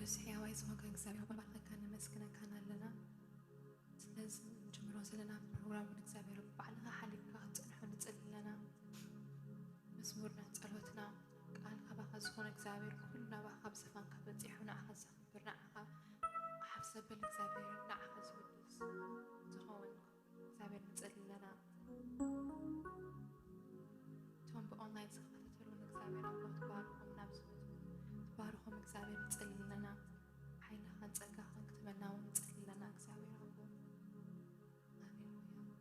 ቅዱስ ሕያዋይ ዝኾንካ እግዚኣብሔር ኣቦ ንባርኸካ ነመስግነካን ኣለና። ስለዚ እንጅምሮ ዘለና ፕሮግራም እውን እግዚኣብሔር ኣቦ ባዕልኻ ሓሊፍካ ክትፅንሖ ንፅሊ ኣለና። መዝሙርና፣ ጸሎትና፣ ቃል ካባኻ ዝኾነ እግዚኣብሔር ኩሉ ናባኻ ብዝፋንካ በጺሑ ንዓኻ ዘኽብር፣ ንዓኻ ሓፍ ዘብል እግዚኣብሔር፣ ንዓኻ ዝውድስ ዝኸውን እግዚኣብሔር ንጽሊ ኣለና። እቶም ብኦንላይን ዝከታተሉን እግዚኣብሔር ኣቦ ትባርኾም፣ ናብ ዝመጹ ትባርኾም እግዚኣብሔር ንጽሊ ኣለና። ሓይልኻን ጸጋኻን ክትመና እውን ንጽሊ ኣለና እግዚኣብሔር ኣቦ። ሃሌሉያ።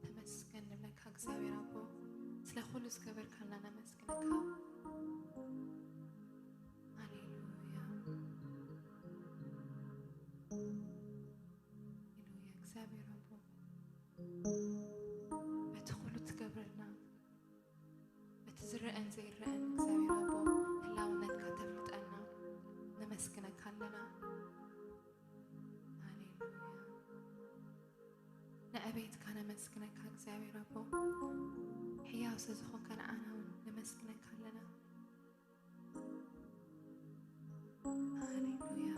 ተመስገን ንብለካ እግዚኣብሔር ኣቦ፣ ስለ ኩሉ ዝገበርካልና ነመስግነካ። ሃሌሉያ። ሃሌሉያ። እግዚኣብሔር ኣቦ፣ በቲ ኩሉ ትገብረልና፣ በቲ ዝረአን ዘይረአን እግዚኣብሔር ኣቦ፣ ህላውነትካ ተፍልጠና፣ ነመስግነካ ኣለና። ሃሌሉያ። ንዕቤትካ ነመስግነካ እግዚኣብሔር ኣቦ፣ ሕያው ስለ ዝኾንካ ንዓና እውን ነመስግነካ ኣለና። ሃሌሉያ።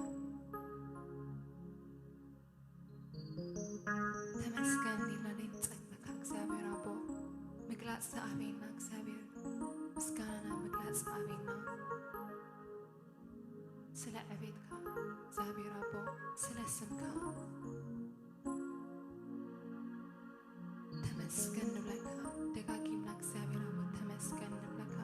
ተመስገን ኢልና ነንጸግበካ እግዚኣብሔር ኣቦ፣ ምግላጽ ዝኣበየና እግዚኣብሔር፣ ምስጋናና ምግላጽ ዝኣበየና። ስለ ዕቤትካ እግዚኣብሔር ኣቦ፣ ስለ ስምካ ተመስገን ንብለካ፣ ደጋጊምና እግዚኣብሔር ኣቦ ተመስገን ንብለካ።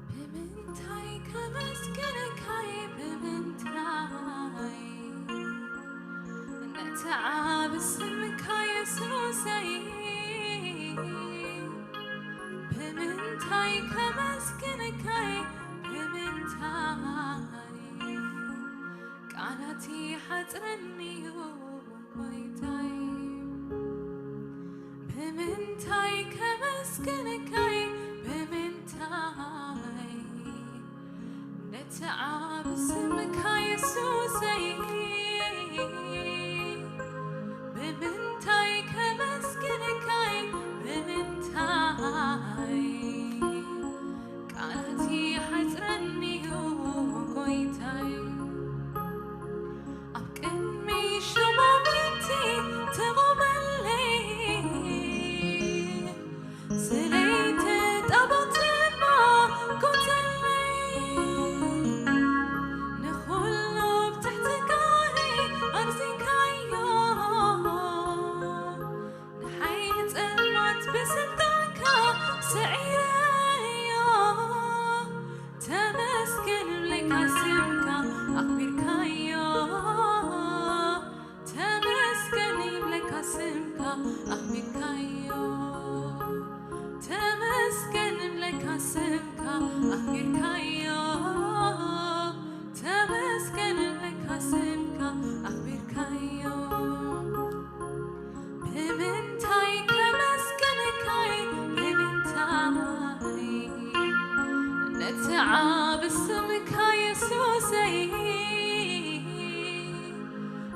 ብምንታይ ከመስግነካይ፣ ብምንታይ ነቲ ዓቢ ስምካ የሱሰይ፣ ብምንታይ ከመስግነካይ፣ ብምንታይ ቃላት ይሓጽረኒ እዩ ጎይታይ፣ ብምንታይ ከመስግነካይ፣ ብምንታይ ነቲ ዓቢ ስምካ የሱሰይ፣ ብምንታይ ከመስግነካይ፣ ብምንታይ ቃላት ይሓጽረኒ እዩ ጎይታይ፣ ኣብ ቅድሚ ሹማምንቲ ትቑመለይ፣ ስለይ ተጣበቕ ትማጎተለይ፣ ንኹሉ ብትሕቲ እግሪ ኣምሲልካዮ። ንሓይሊ ጸልማት ብስልጣንካ ስዒረዮ። ተመስገን እብለካ ስምካ ኣኽቢርካዮ። ተመስገን እብለካ ስምካ ኣኽቢርካዮ። ተመስገን እብለካ ስምካ ኣኽቢርካዮ። ተመስገን እብለካ ስምካ ኣኽቢርካዮ። ብምንታይ ከመስግነካይ፣ ብምንታይ ነቲ ዓቢ ስምካ የሱሰይ፣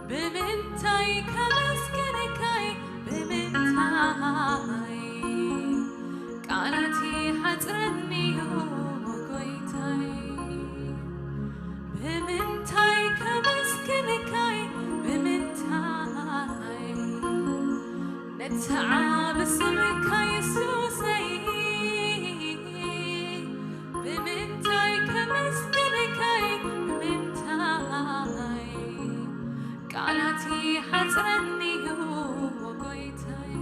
ብምንታይ ከመስግነካይ፣ ብምንታይ ቃላት ይሓጽረኒ እዩ ጎይታይ፣ ብምንታይ ከመስግነካይ፣ ብምንታይ ነቲ ዓቢ ስምካ የሱሰይ፣ ብምንታይ ከመስግነካይ፣ ብምንታይ ቃላት ይሓጽረኒ እዩ ጎይታይ።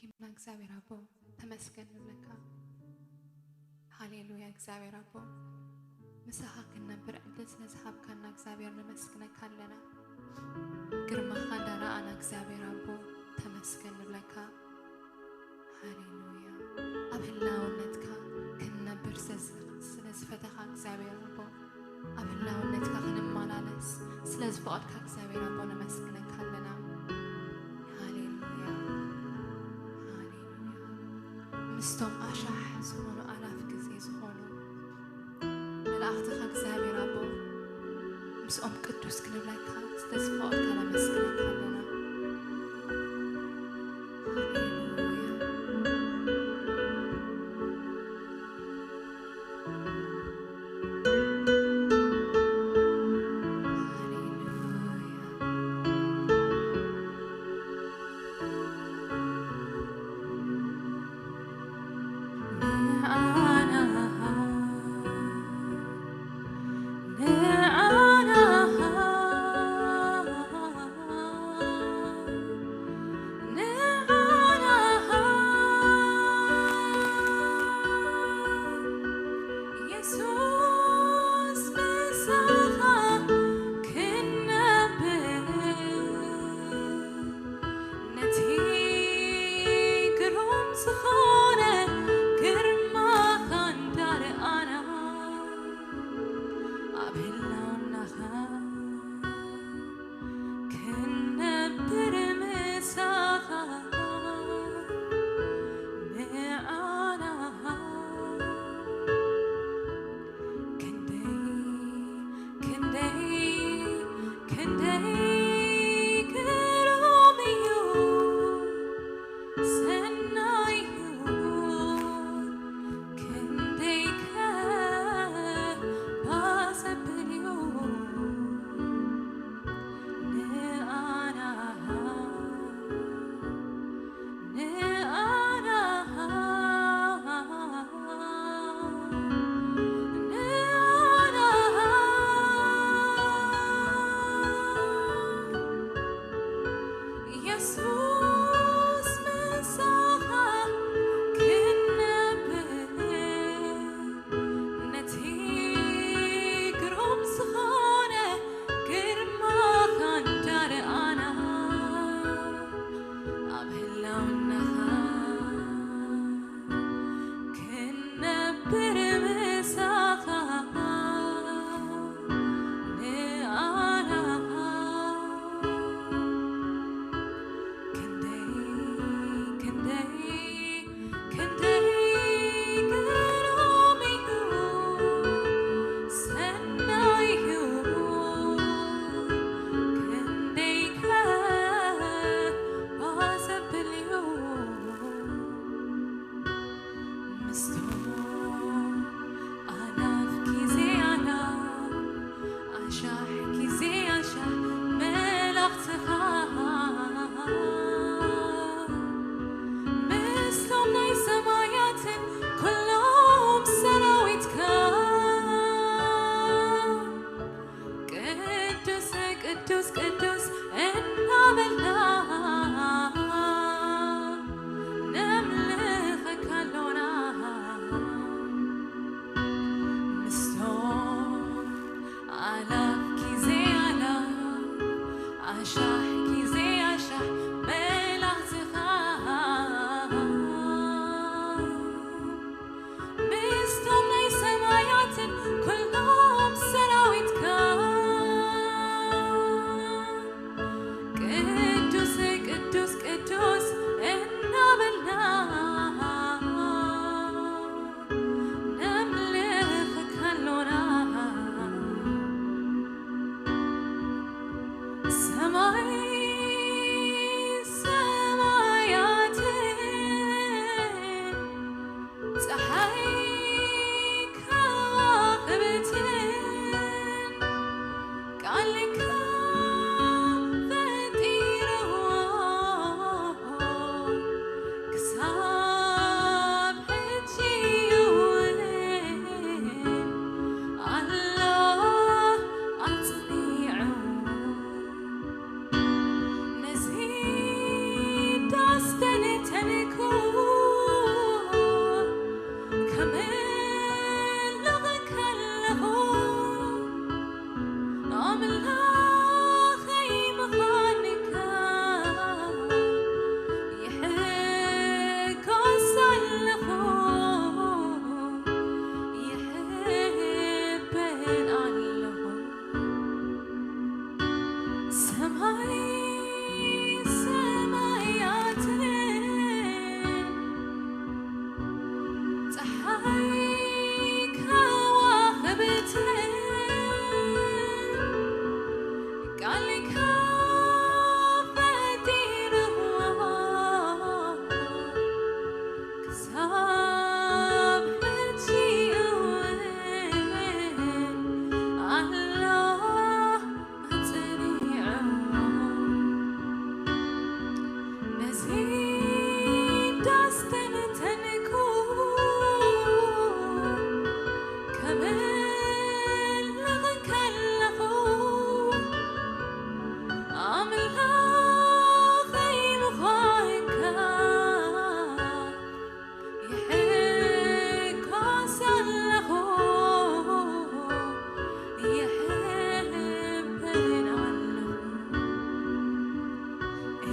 ኪምና እግዚኣብሔር ኣቦ ተመስገን ንብለካ። ሃሌሉያ እግዚኣብሔር ኣቦ ምሳኻ ክንነብር ዕድል ስለ ዝሃብካና እግዚኣብሔር ነመስግነካ ኣለና። ግርማኻ እንዳረኣና እግዚኣብሔር ኣቦ ተመስገን ንብለካ። ሃሌሉያ ኣብ ህላውነትካ ክንነብር ስለ ዝፈተኻ እግዚኣብሔር ኣቦ ኣብ ህላውነትካ ክንመላለስ ስለ ዝፈቐድካ እግዚኣብሔር ኣቦ ነመስግነካ ኣለና። ሃሌሉያ ሃሌሉያ ምስቶም ኣሻሕ ዝኾኑ ኣላፍ ግዜ ዝኾኑ መላእኽትኻ እግዚኣብሔር ኣቦ ምስኦም ቅዱስ ክንብለካ ስለ ዝፈቐድካ ነመስግነካ ኣለና። ሃሌሉያ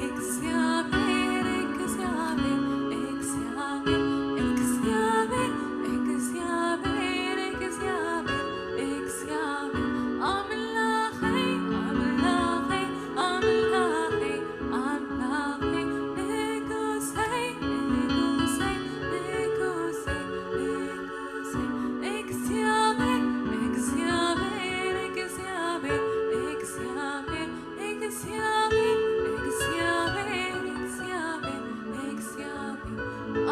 እግዚኣብሔር እግዚኣብሔር እግዚኣብሔር እግዚኣብሔር እግዚኣብሔር እግዚኣብሔር እግዚኣብሔር ኣምላኸይ ኣምላኸይ ኣምላኸይ ኣምላኸይ ንጉሰይ ንጉሰይ ንጉሰይ ንጉሰይ እግዚኣብሔር እግዚኣብሔር እግዚኣብሔር እግዚኣብሔር እግዚኣብሔር እግዚኣብሔር እግዚኣብሔር እግዚኣብሔር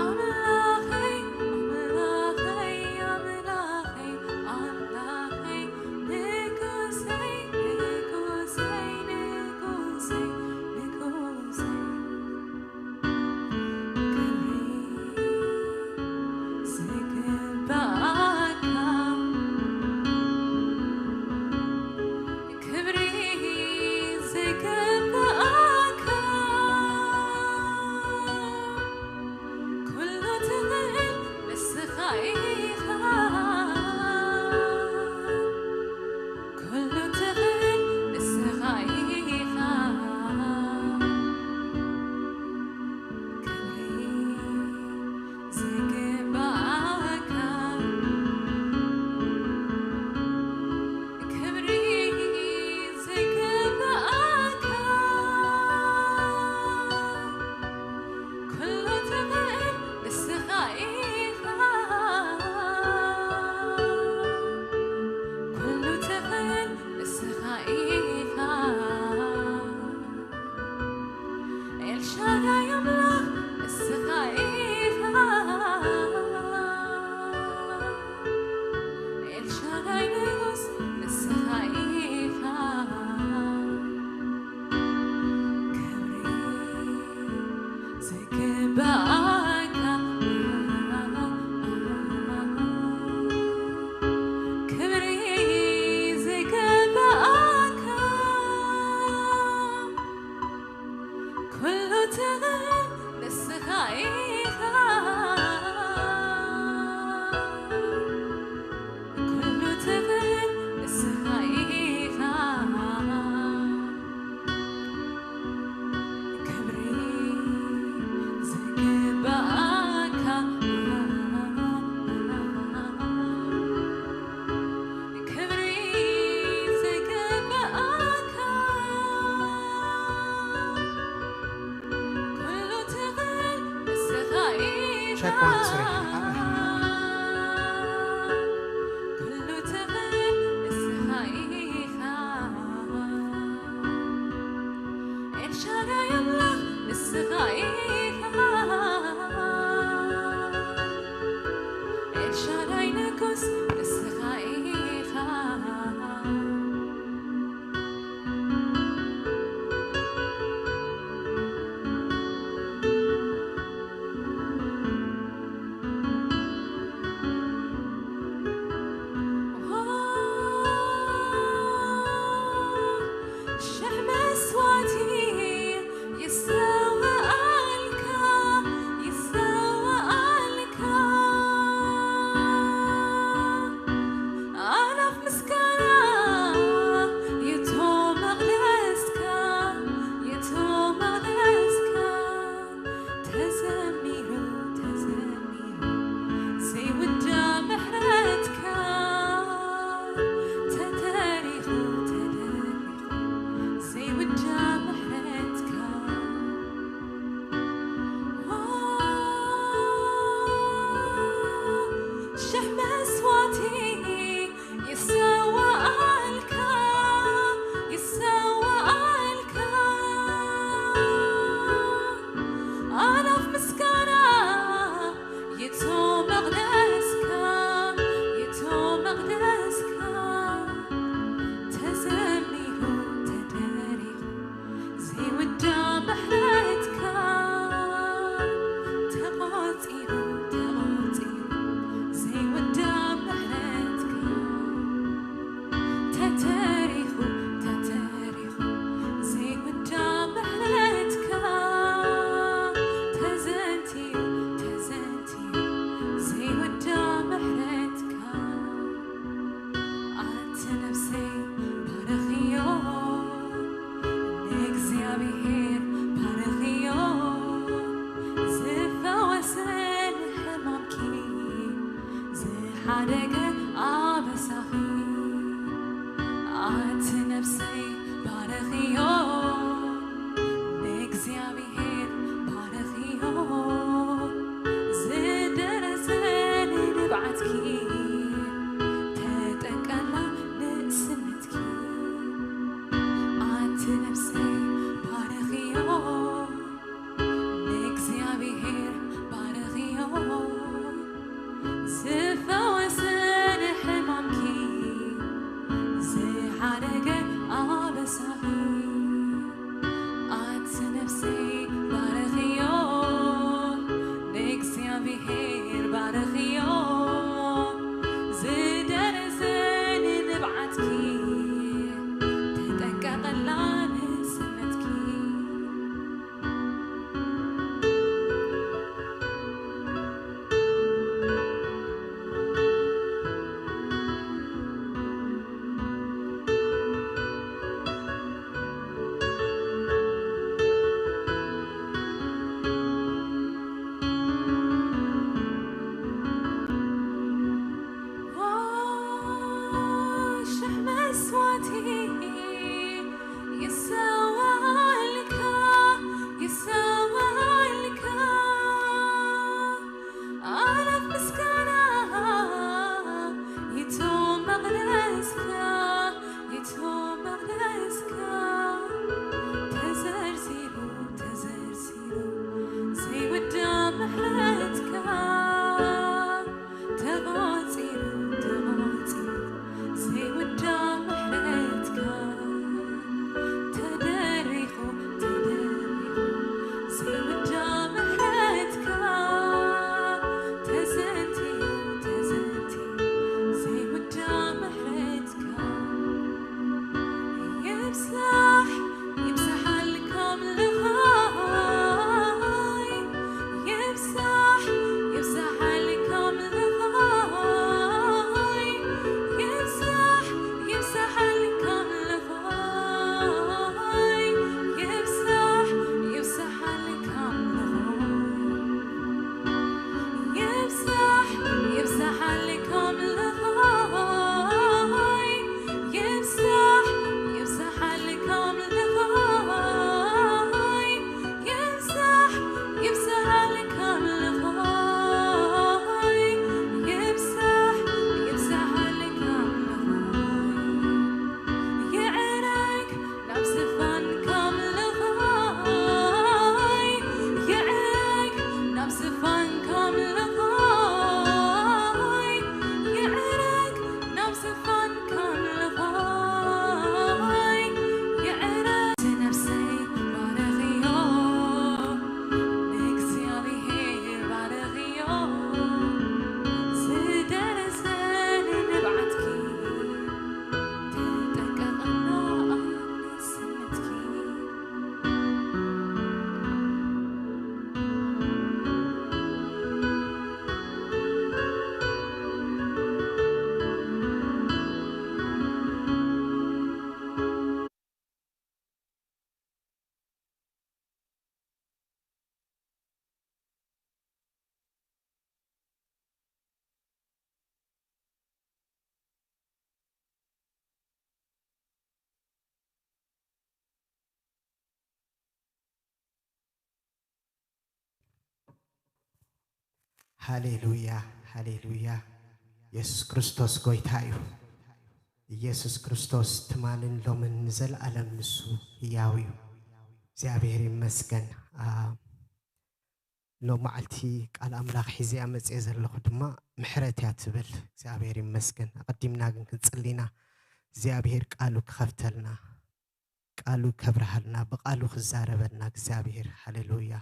ኣምላኸይ ኣምላኸይ ኣምላኸይ ኣምላኸይ ንጉሰይ ንጉሰይ ንጉሰይ ንጉሰይ ክብሪ ዝግባኣካ ክብሪ ዝግባኣካ ኩሉ ትኽእል ንስኻ ኢኻ ኩሉ ትኽእል ንስኻ ኢኻ ክብሪ ዝግባኣካ ክብሪ ዝግባኣካ ኩሉ ትኽእል ንስኻ ኢኻ ኩሉ ትኽእል ንስኻ ኢኻ ኤልሻዳይ ኣምላኽ ንስኻ ኢኻ ኤልሻዳይ ንጉስ ንስኻ ኢኻ ክብሪ ዝግባኣካ ክብሪ ዝግባኣካ ኩሉ ትኽእል ንስኻ ኢኻ ኩሉ ትኽእል ንስኻ ኢኻ ክብሪ ዝግባኣካ ክብሪ ዝግባኣካ ኩሉ ትኽእል ንስኻ ኢኻ ሸኮን ስርሒ ኣበይ ኩሉ ትኽእል ንስኻ ኢኻ ኤልሻዳይ ኣምላኽ ንስኻ ኢኻ ኤልሻዳይ ንጉስ ንስኻ ኢኻ ሽሕ መስዋእቲ ይሰዋኣልካ ይሰዋኣልካ ኣላፍ ምስጋና ይቶ መቕደስካ ይቶ መቕደስካ ተዘሚሩ ተዘሚሩ ዘይውዳ ምሕረትካ ተተሪኹ ተደሪኹ ዘይውዳ ምሕረትካ ሽሕ መስዋእቲ ይሰዋኣልካ ይሰዋኣልካ ኣላፍ ምስጋና ይቶ መቕደስካ ይቶ መቕደስካ ተዘሚሩ ተደሪኹ ዘይውዳ ምሕረትካ ተቖጺሩ ተቖጺሩ ዘይውዳ ምሕረትካ ተተሪኹ ተተሪኹ ዘይውዳ ምሕረትካ ተዘንትዩ ተዘንትዩ ዘይውዳ ምሕረትካ ኣቲ ነፍሰይ ባርኽዮ ንእግዚኣብሔር ነፍሰይ ባርኽዮ፣ ንእግዚኣብሔር ባርኽዮ፣ ዝደረሰ ንንብዓትኪ፣ ተጠንቀቐላ ንስነትኪ። ሽሕ መስዋእቲ ይሰዋልካ፣ ይሰዋልካ። ኣእላፍ ምስጋና ይእቶ መቕደስካ፣ ይእቶ መቕደስካ። ተዘርዚሩ፣ ተዘርዚሩ ዘይውዳእ ምሕረትካ። ተቖጺሩ፣ ተቖጺሩ ዘይውዳእ ምሕረትካ። ተደሪኹ፣ ተደሪኹ ዘይውዳእ ምሕረትካ። ተዘንትዩ፣ ተዘንትዩ ዘይውዳእ ምሕረትካ። ይብዛሕ፣ ይብዛሓልካ ኣምልኾይ። ይብዛሕ፣ ይብዛሓልካ ኣምልኾይ። ይብዛሕ፣ ይብዛሓልካ ኣምልኾይ። ይብዛሕ፣ ይብዛሓልካ ኣምልኾይ። ይብዛሕ፣ ይብዛሓልካ ኣምልኾይ። ይብዛሕ፣ ይብዛሓልካ ኣምልኾይ። ይብዛሕ፣ ይብዛሓልካ ኣምልኾይ። ይብዛሕ፣ ይብዛሓልካ ኣምልኾይ። ይዕረግ ናብ ዝፋንካ ኣምልኾይ። ይዕረግ ናብ ዝፋንካ ኣምልኾይ። ይዕረግ ናብ ዝፋንካ ኣምልኾይ። ይዕረግ ነፍሰይ ባርኽዮ፣ ንእግዚኣብሔር ባርኽዮ። ዝደረሰ ንንብዓትኪ ተጠንቀቐላ ንስነትኪ። ሃሌሉያ፣ ሃሌሉያ። ኢየሱስ ክርስቶስ ጎይታ እዩ። ኢየሱስ ክርስቶስ ትማልን ሎምን ንዘለኣለም ንሱ ህያው እዩ። እግዚኣብሔር ይመስገን። ሎም መዓልቲ ቃል ኣምላኽ ሒዘያ መፅየ ዘለኹ ድማ ምሕረት እያ ትብል። እግዚኣብሔር ይመስገን። ኣቐዲምና ግን ክንጽሊና እግዚኣብሔር ቃሉ ክኸፍተልና፣ ቃሉ ከብርሃልና፣ ብቃሉ ክዛረበና እግዚኣብሔር። ሃሌሉያ።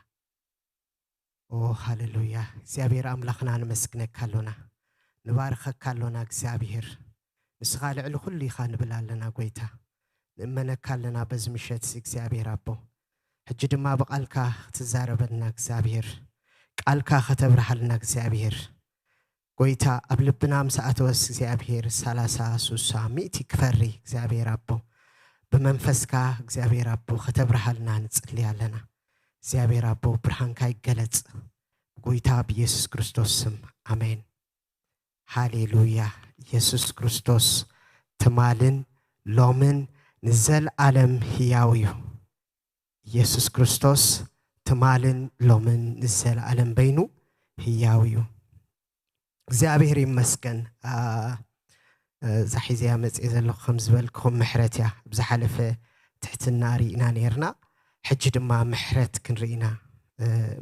ኦ ሃሌሉያ። እግዚኣብሔር ኣምላኽና ንመስግነካ ኣሎና፣ ንባርኸካ ኣሎና እግዚኣብሔር። ንስኻ ልዕሊ ኩሉ ኢኻ ንብል ኣለና ጎይታ። ንእመነካ ኣለና በዚ ምሸት እግዚኣብሔር ኣቦ። ሕጂ ድማ ብቃልካ ክትዛረበልና እግዚኣብሔር፣ ቃልካ ከተብርሃልና እግዚኣብሔር። ጎይታ ኣብ ልብና ምስ ኣተወስ እግዚኣብሔር ሰላሳ ሱሳ ሚእቲ ክፈሪ እግዚኣብሔር ኣቦ ብመንፈስካ እግዚኣብሔር ኣቦ ከተብርሃልና ንጽሊ ኣለና። እግዚኣብሔር ኣቦ ብርሃንካ ይገለጽ። ጎይታ ብኢየሱስ ክርስቶስ ስም ኣሜን። ሃሌሉያ። ኢየሱስ ክርስቶስ ትማልን ሎምን ንዘለዓለም ህያው እዩ። ኢየሱስ ክርስቶስ ትማልን ሎምን ንዘለዓለም በይኑ ህያው እዩ። እግዚኣብሔር ይመስገን። እዛ ሒዘያ መፅእ ዘለኹ ከም ዝበልክኹም ምሕረት እያ። ብዝሓለፈ ትሕትና ርኢና ነርና፣ ሕጂ ድማ ምሕረት ክንርኢና።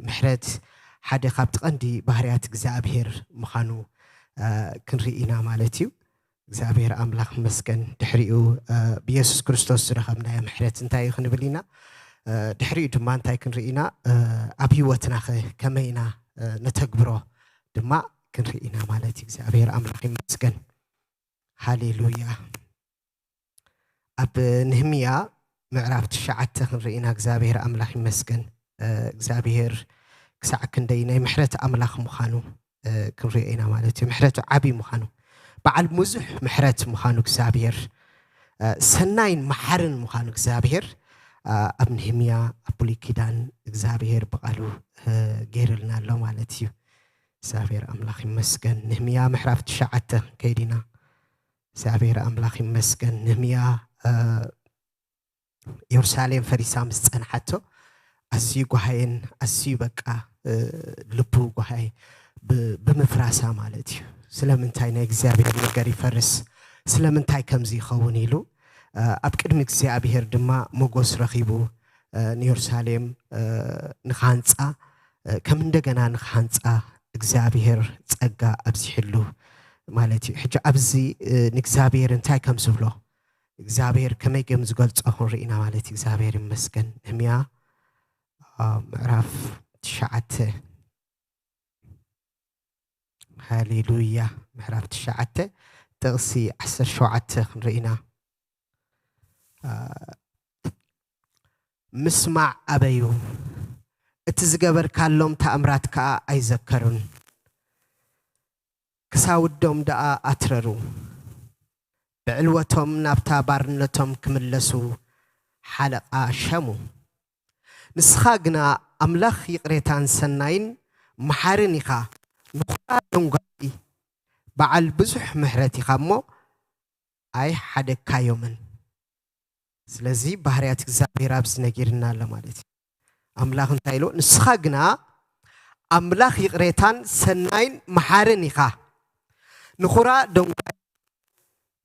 ምሕረት ሓደ ካብቲ ቀንዲ ባህርያት እግዚኣብሔር ምዃኑ ክንርኢ ኢና ማለት እዩ። እግዚኣብሔር ኣምላኽ ይመስገን። ድሕሪኡ ብኢየሱስ ክርስቶስ ዝረኸብናዮ ምሕረት እንታይ እዩ ክንብል ኢና። ድሕሪኡ ድማ እንታይ ክንርኢ ኢና? ኣብ ህይወትና ከ ከመይ ኢና ነተግብሮ ድማ ክንርኢ ኢና ማለት እዩ። እግዚኣብሔር ኣምላኽ ይመስገን። ሃሌሉያ። ኣብ ንህምያ ምዕራፍ ትሽዓተ ክንርኢ ኢና። እግዚኣብሔር ኣምላኽ ይመስገን። እግዚኣብሔር ክሳዕ ክንደይ ናይ ምሕረት ኣምላኽ ምዃኑ ክንሪኦ ኢና ማለት እዩ። ምሕረቱ ዓብዪ ምዃኑ፣ በዓል ብዙሕ ምሕረት ምዃኑ እግዚኣብሔር፣ ሰናይን መሓርን ምዃኑ እግዚኣብሔር ኣብ ንህምያ ኣብ ብሉይ ኪዳን እግዚኣብሔር ብቓሉ ገይርልና ኣሎ ማለት እዩ። እግዚኣብሔር ኣምላኽ ይመስገን። ንህምያ ምዕራፍ ትሽዓተ ከይድ ኢና። እግዚኣብሔር ኣምላኽ ይመስገን። ንህምያ ኢየሩሳሌም ፈሪሳ ምስ ጸንሓቶ ኣዝዩ ጓሃየን ኣዝዩ በቃ ልቡ ጓሃየ ብምፍራሳ ማለት እዩ። ስለምንታይ ናይ እግዚኣብሔር ነገር ይፈርስ? ስለምንታይ ከምዚ ይኸውን ኢሉ ኣብ ቅድሚ እግዚኣብሔር ድማ ሞጎስ ረኺቡ ንኢየሩሳሌም ንክሃንጻ ከም እንደገና ንክሃንጻ እግዚኣብሔር ጸጋ ኣብዚሕሉ ማለት እዩ። ሕጂ ኣብዚ ንእግዚኣብሔር እንታይ ከም ዝብሎ እግዚኣብሔር ከመይ ከም ዝገልጾ ክንርኢ ኢና ማለት እዩ። እግዚኣብሔር ይመስገን። ነህምያ ምዕራፍ ትሽዓተ። ሃሌሉያ። ምዕራፍ ትሽዓተ ጥቕሲ ዓሰርተ ሸውዓተ ክንርኢ ኢና። ምስማዕ ኣበዩ፣ እቲ ዝገበርካሎም ተኣምራት ከኣ ኣይዘከሩን። ክሳውዶም ደኣ ኣትረሩ። ብዕልወቶም ናብታ ባርነቶም ክምለሱ ሓለቓ ሸሙ። ንስኻ ግና ኣምላኽ ይቕሬታን ሰናይን መሓርን ኢኻ፣ ንኹራ ደንጓይ በዓል ብዙሕ ምሕረት ኢኻ እሞ ኣይሓደግካዮምን። ስለዚ ባህርያት እግዚኣብሔር ኣብዚ ነጊርና ኣሎ ማለት እዩ። ኣምላኽ እንታይ ኢሉ? ንስኻ ግና ኣምላኽ ይቕሬታን ሰናይን መሓርን ኢኻ፣ ንኹራ ደንጓይ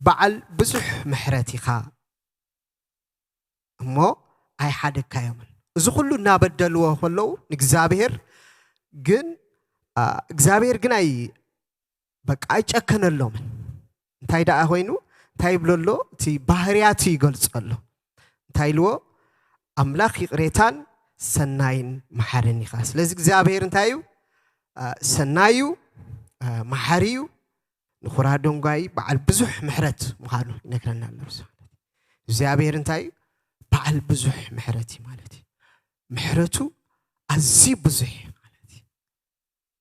በዓል ብዙሕ ምሕረት ኢኻ እሞ ኣይሓደግካዮምን። እዚ ኩሉ እናበደልዎ ከለዉ ንእግዚኣብሔር ግን እግዚኣብሔር ግን ኣይ በቃ ኣይጨከነሎምን። እንታይ ደኣ ኮይኑ እንታይ ይብሎ ኣሎ? እቲ ባህርያቱ ይገልጾ ኣሎ። እንታይ ኢልዎ? ኣምላኽ ይቕሬታን ሰናይን መሓርን ኢኻ። ስለዚ እግዚኣብሔር እንታይ እዩ? ሰናይ እዩ፣ መሓሪ እዩ፣ ንኹራ ደንጓይ በዓል ብዙሕ ምሕረት ምዃኑ ይነግረና ኣሎ። እግዚኣብሔር እንታይ እዩ? በዓል ብዙሕ ምሕረት እዩ ማለት እዩ። ምሕረቱ ኣዝዩ ብዙሕ እዩ ማለት እዩ።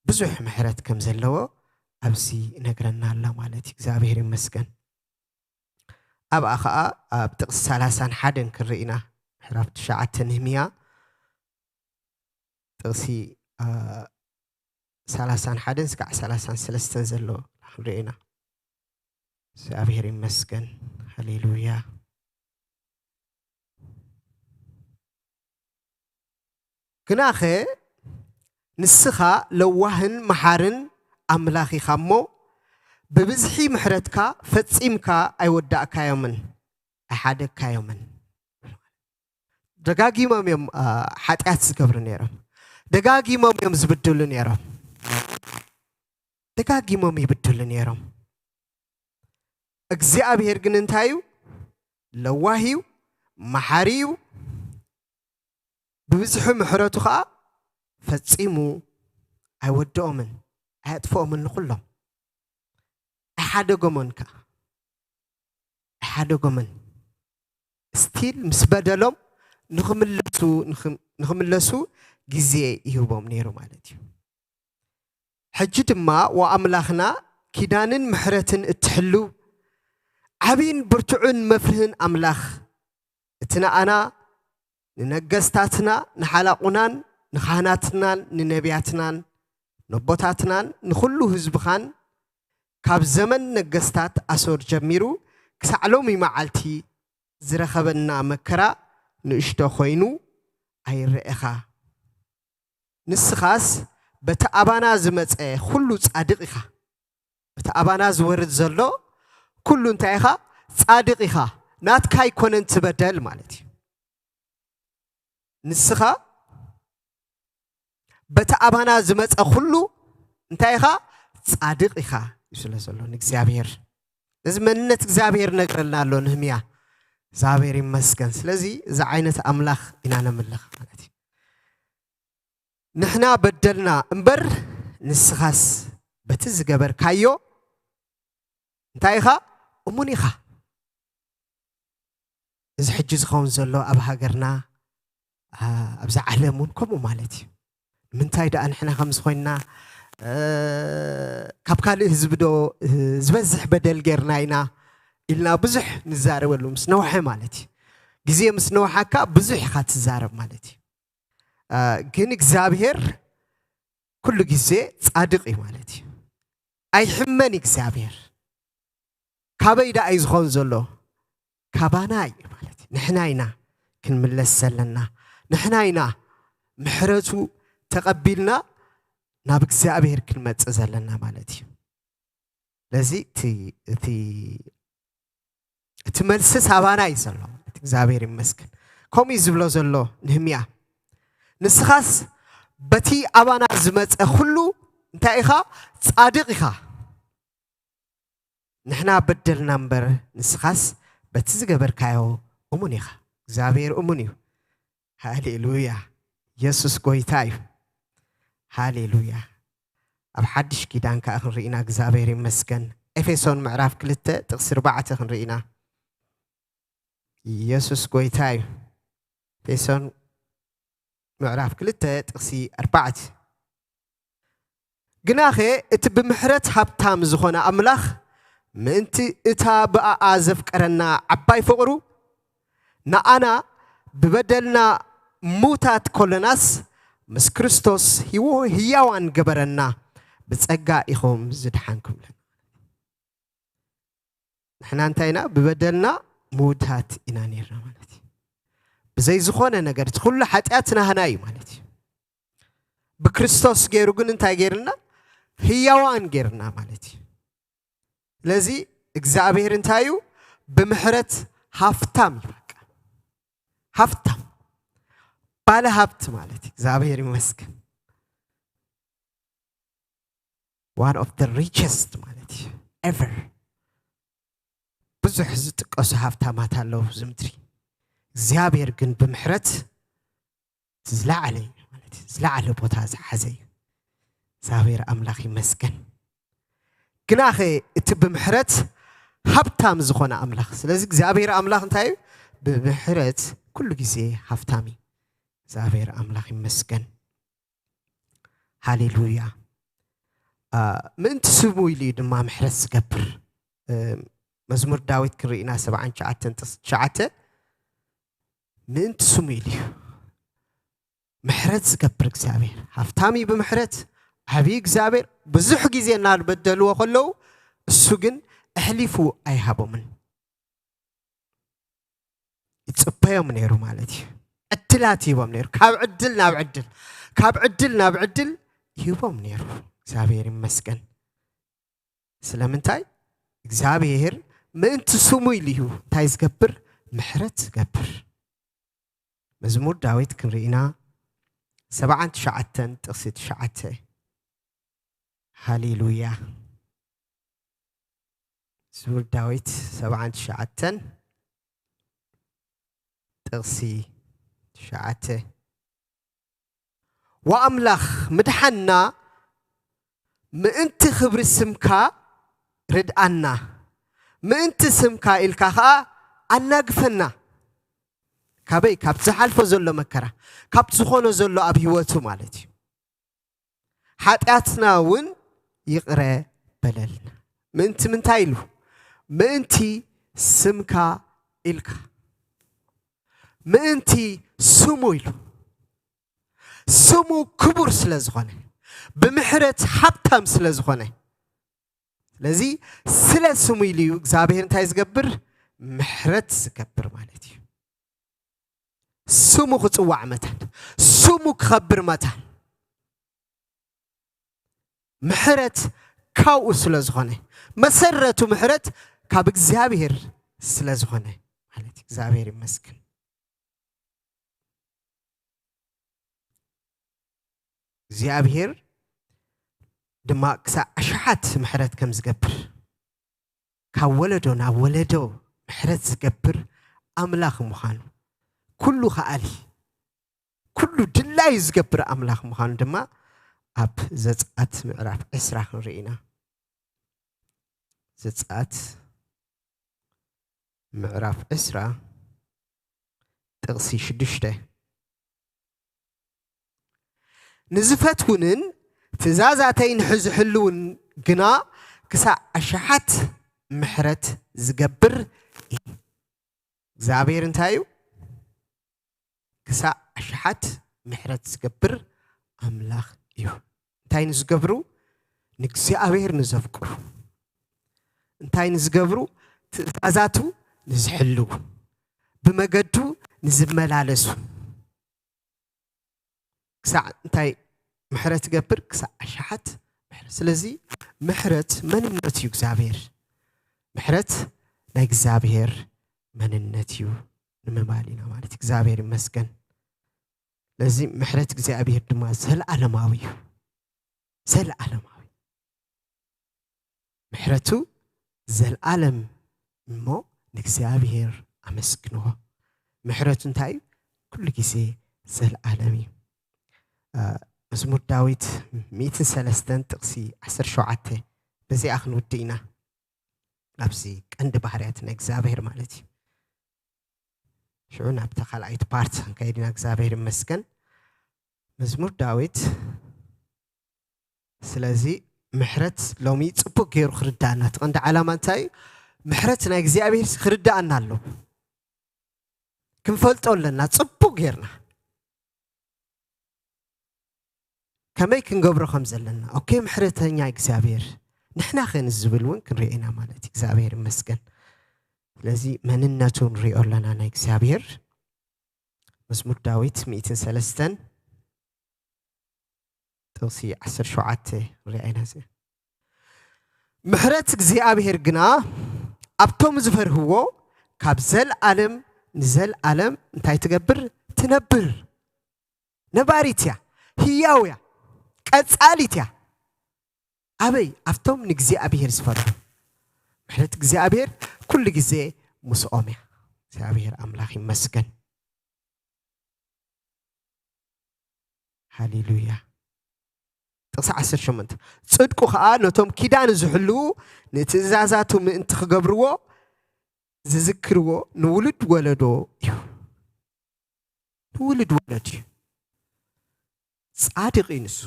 ብዙሕ ምሕረት ከም ዘለዎ ኣብዚ ይነግረና ኣሎ ማለት እዩ። እግዚኣብሔር ይመስገን። ኣብኣ ኸዓ ኣብ ጥቕሲ ሰላሳን ሓደን ክንርኢ ኢና። ምዕራፍ ትሽዓተ ነህምያ ጥቕሲ ሰላሳን ሓደን እስካዕ ሰላሳን ሰለስተን ዘሎ ክንርኢ ኢና። እግዚኣብሔር ይመስገን። ሃሌሉያ። ግናኸ ንስኻ ለዋህን መሓርን ኣምላኽ ኢኻ እሞ፣ ብብዝሒ ምሕረትካ ፈጺምካ ኣይወዳእካዮምን ኣይሓደግካዮምን። ደጋጊሞም እዮም ሓጢኣት ዝገብሩ ነይሮም። ደጋጊሞም እዮም ዝብድሉ ነይሮም። ደጋጊሞም ይብድሉ ነይሮም። እግዚኣብሔር ግን እንታይ እዩ? ለዋህ እዩ፣ መሓሪ እዩ። ብብዝሒ ምሕረቱ ኸዓ ፈጺሙ ኣይወድኦምን ኣየጥፍኦምን። ንኹሎም ኣይሓደጎምን ከ ኣይሓደጎምን። ስቲል ምስ በደሎም ንኽምለሱ ንኽምለሱ ግዜ ይህቦም ነይሩ ማለት እዩ። ሕጂ ድማ ወኣምላኽና ኪዳንን ምሕረትን እትሕሉ ዓብይን ብርቱዕን መፍርህን ኣምላኽ፣ እቲ ንኣና ንነገስታትና ንሓላቑናን ንኻህናትናን ንነቢያትናን ነቦታትናን ንኹሉ ህዝብኻን ካብ ዘመን ነገስታት ኣሶር ጀሚሩ ክሳዕ ሎሚ መዓልቲ ዝረኸበና መከራ ንእሽቶ ኮይኑ ኣይረኤኻ። ንስኻስ በቲ ኣባና ዝመጸ ኩሉ ጻድቕ ኢኻ። በቲ ኣባና ዝወርድ ዘሎ ኩሉ እንታይ ኢኻ? ጻድቕ ኢኻ። ናትካ ኣይኮነን ትበደል ማለት እዩ። ንስኻ በቲ ኣባና ዝመጸ ኩሉ እንታይ ኢኻ? ጻድቕ ኢኻ እዩ ስለ ዘሎ ንእግዚኣብሔር። እዚ መንነት እግዚኣብሔር ነግረልና ኣሎ ንህምያ። እግዚኣብሔር ይመስገን። ስለዚ እዚ ዓይነት ኣምላኽ ኢና ነምልኽ ማለት እዩ። ንሕና በደልና እምበር ንስኻስ በቲ ዝገበርካዮ እንታይ ኢኻ? እሙን ኢኻ። እዚ ሕጂ ዝኸውን ዘሎ ኣብ ሃገርና፣ ኣ፣ ኣብዛ ዓለም እውን ከምኡ ማለት እዩ። ንምንታይ ደኣ ንሕና ከምዚ ኮይንና፣ እ፣ ካብ ካልእ ህዝቢ ዶ፣ እ፣ ዝበዝሕ በደል ጌርና ኢና ኢልና ብዙሕ ንዛረበሉ ምስ ነውሐ ማለት እዩ። ግዜ ምስ ነውሓካ ብዙሕ ኢኻ ትዛረብ ማለት እዩ። እ፣ ግን እግዚኣብሔር ኩሉ ግዜ ጻድቕ እዩ ማለት እዩ። ኣይሕመን እግዚኣብሔር። ካበይ ደኣ እዩ ዝኾን ዘሎ? ካባና እዩ ማለት እዩ። ንሕና ኢና ክንምለስ ዘለና። ንሕና ኢና ምሕረቱ ተቐቢልና ናብ እግዚኣብሔር ክንመጽእ ዘለና ማለት እዩ። ስለዚ እቲ፣ እቲ፣ እቲ መልሲ ሳባና እዩ ዘሎ። እቲ እግዚኣብሔር ይመስገን። ከምኡ እዩ ዝብሎ ዘሎ ንህምያ። ንስኻስ በቲ ኣባና ዝመጸ ኩሉ እንታይ ኢኻ? ጻድቕ ኢኻ። ንሕና በደልና እምበር ንስኻስ በቲ ዝገበርካዮ እሙን ኢኻ። እግዚኣብሔር እሙን እዩ። ሃሌሉያ። ኢየሱስ ጎይታ እዩ። ሃሌሉያ። ኣብ ሓድሽ ኪዳን ከኣ ክንርኢና እግዚኣብሔር ይመስገን። ኤፌሶን ምዕራፍ ክልተ ጥቕሲ ኣርባዕተ ክንርኢና። ኢየሱስ ጎይታ እዩ። ኤፌሶን ምዕራፍ ክልተ ጥቕሲ ኣርባዕተ። ግናኸ እቲ ብምሕረት ሃብታም ዝኾነ ኣምላኽ ምእንቲ እታ ብኣኣ ዘፍቀረና ዓባይ ፍቕሩ ንኣና ብበደልና ምዉታት ከሎናስ ምስ ክርስቶስ ህይወ-፣ ህያዋን ገበረና፣ ብጸጋ ኢኹም ዝደሓንኩም። ንሕና እንታይ ኢና? ብበደልና ምዉታት ኢና ነይርና ማለት እዩ። ብዘይ ዝኾነ ነገር፣ እቲ ኩሉ ሓጢኣት ናህና እዩ ማለት እዩ። ብክርስቶስ ገይሩ ግን እንታይ ገይርና? ህያዋን ገይርና ማለት እዩ። ስለዚ እግዚኣብሔር እንታይ እዩ? ብምሕረት ሃፍታም እዩ። በቃ ሃፍታም፣ ባለ ሃብት ማለት እዩ። እግዚኣብሔር ይመስገን። One of the richest ማለት እዩ ever። ብዙሕ ዝጥቀሱ ሃብታማት ኣለዉ ኣብዚ ምድሪ። እግዚኣብሔር ግን ብምሕረት ዝለዓለ እዩ ማለት እዩ። ዝለዓለ ቦታ ዝሓዘ እዩ። እግዚኣብሔር ኣምላኽ ይመስገን። ግናኸ እቲ ብምሕረት ሃብታም ዝኾነ ኣምላኽ፣ ስለዚ እግዚኣብሔር ኣምላኽ እንታይ እዩ? ብምሕረት ኩሉ ግዜ ሃብታም እዩ። እግዚኣብሔር ኣምላኽ ይመስገን። ሃሌሉያ። አ፣ ምእንቲ ስሙ ኢሉ እዩ ድማ ምሕረት ዝገብር። እ፣ መዝሙር ዳዊት ክንርኢና ሰብዓን ትሽዓተን ጥቕሲ ትሽዓተ፣ ምእንቲ ስሙ ኢሉ እዩ ምሕረት ዝገብር እግዚኣብሔር። ሃብታም እዩ ብምሕረት፣ ዓብዪ እግዚኣብሔር። ብዙሕ ግዜ እናበደልዎ ከለዉ እሱ ግን ኣሕሊፉ ኣይሃቦምን። ይጽበዮም ነይሩ ማለት እዩ። ዕድላት ይህቦም ነይሩ። ካብ ዕድል ናብ ዕድል፣ ካብ ዕድል ናብ ዕድል ይህቦም ነይሩ። እግዚኣብሔር ይመስገን። ስለምንታይ? እግዚኣብሔር ምእንቲ ስሙ ኢሉ እዩ እንታይ ዝገብር? ምሕረት ዝገብር። መዝሙር ዳዊት ክንርኢና ሰብዓን ትሽዓተን ጥቕሲ ትሽዓተ። ሃሌሉያ። መዝሙር ዳዊት ሰብዓን ትሽዓተን ጥቕሲ ትሽዓተ። ወኣምላኽ ምድሓንና ምእንቲ ክብሪ ስምካ ርድኣና፣ ምእንቲ ስምካ ኢልካ ኸኣ ኣናግፈና። ካበይ? ካብ ዝሓልፎ ዘሎ መከራ፣ ካብ ዝኾኖ ዘሎ ኣብ ህይወቱ ማለት እዩ። ሓጢኣትና እውን ይቕረ በለልና። ምእንቲ ምንታይ ኢሉ? ምእንቲ ስምካ ኢልካ፣ ምእንቲ ስሙ ኢሉ። ስሙ ክቡር ስለ ዝኾነ፣ ብምሕረት ሃብታም ስለ ዝኾነ፣ ስለዚ ስለ ስሙ ኢሉ እዩ እግዚኣብሔር እንታይ ዝገብር? ምሕረት ዝገብር ማለት እዩ። ስሙ ክጽዋዕ መታን፣ ስሙ ክኸብር መታን፣ ምሕረት ካብኡ ስለ ዝኾነ፣ መሰረቱ ምሕረት ካብ እግዚኣብሔር ስለ ዝኾነ ማለት እዩ። እግዚኣብሔር ይመስገን። እግዚኣብሔር ድማ ክሳዕ ኣሽሓት ምሕረት ከም ዝገብር፣ ካብ ወለዶ ናብ ወለዶ ምሕረት ዝገብር ኣምላኽ ምዃኑ፣ ኩሉ ከኣሊ፣ ኩሉ ድላዩ ዝገብር ኣምላኽ ምዃኑ ድማ ኣብ ዘጸኣት ምዕራፍ ዕስራ ክንርኢ ኢና። ዘጸኣት ምዕራፍ ዕስራ ጥቕሲ ሽዱሽተ። ንዝፈትውንን ትእዛዛተይ ንዝሕልውን ግና ክሳዕ ኣሽሓት ምሕረት ዝገብር እዩ። እግዚኣብሔር እንታይ እዩ? ክሳዕ ኣሽሓት ምሕረት ዝገብር ኣምላኽ እዩ። እንታይ ንዝገብሩ? ንእግዚኣብሔር ንዘፍቅሩ። እንታይ ንዝገብሩ? ትእዛዛቱ ንዝሕልዉ፣ ብመገዱ ንዝመላለሱ። ክሳዕ እንታይ ምሕረት ይገብር? ክሳዕ ኣሽሓት ምሕረት። ስለዚ ምሕረት መንነቱ እዩ እግዚኣብሔር። ምሕረት ናይ እግዚኣብሔር መንነት እዩ ንምባል ኢና ማለት እዩ። እግዚኣብሔር ይመስገን። ስለዚ ምሕረት እግዚኣብሔር ድማ ዘለዓለማዊ እዩ። ዘለዓለማዊ። ምሕረቱ ዘለዓለም እሞ ንእግዚኣብሔር ኣመስግንዎ። ምሕረቱ እንታይ እዩ? ኩሉ ግዜ ዘለዓለም እዩ። እ፣ መዝሙር ዳዊት ሚእትን ሰለስተን ጥቕሲ ዓሰርተ ሸውዓተ፣ በዚኣ ክንውድእ ኢና። ኣብዚ ቀንዲ ባህርያት ናይ እግዚኣብሔር ማለት እዩ። ሽዑ ናብታ ካልኣይቲ ፓርት ክንከይድ ኢና። እግዚኣብሔር ይመስገን። መዝሙር ዳዊት። ስለዚ ምሕረት ሎሚ ጽቡቅ ገይሩ ክርዳእና፣ እቲ ቀንዲ ዓላማ እንታይ እዩ? ምሕረት ናይ እግዚኣብሔር ክርዳእና ኣሎ። ክንፈልጦ ኣለና ጽቡቅ ጌርና። ከመይ ክንገብሮ ከም ዘለና። ኦኬ፣ ምሕረተኛ እግዚኣብሔር ንሕና ኸ ንዝብል እውን ክንርኢ ኢና ማለት እዩ። እግዚኣብሔር ይመስገን። ስለዚ መንነቱ ንሪኦ ኣለና ናይ እግዚኣብሔር። መዝሙር ዳዊት ሚእትን ሰለስተን ጥቕሲ ዓሰርተ ሸውዓተ ንሪኣ ኢና። እዚ ምሕረት እግዚኣብሔር ግና ኣብቶም ዝፈርህዎ ካብ ዘልኣለም ንዘልኣለም እንታይ ትገብር? ትነብር። ነባሪት እያ፣ ህያው እያ፣ ቀጻሊት እያ። ኣበይ? ኣብቶም ንእግዚኣብሔር ዝፈርሁ። ምሕረት እግዚኣብሔር ኩሉ ግዜ ምስኦም እያ። እግዚኣብሔር ኣምላኽ ይመስገን። ሃሌሉያ። ጥቕሲ ዓሰርተ ሸሞንተ፣ ጽድቁ ኸኣ ነቶም ኪዳን ዝሕልዉ ንትእዛዛቱ ምእንቲ ክገብርዎ ዝዝክርዎ ንውሉድ ወለዶ እዩ። ንውሉድ ወለድ እዩ። ጻድቕ እዩ ንሱ፣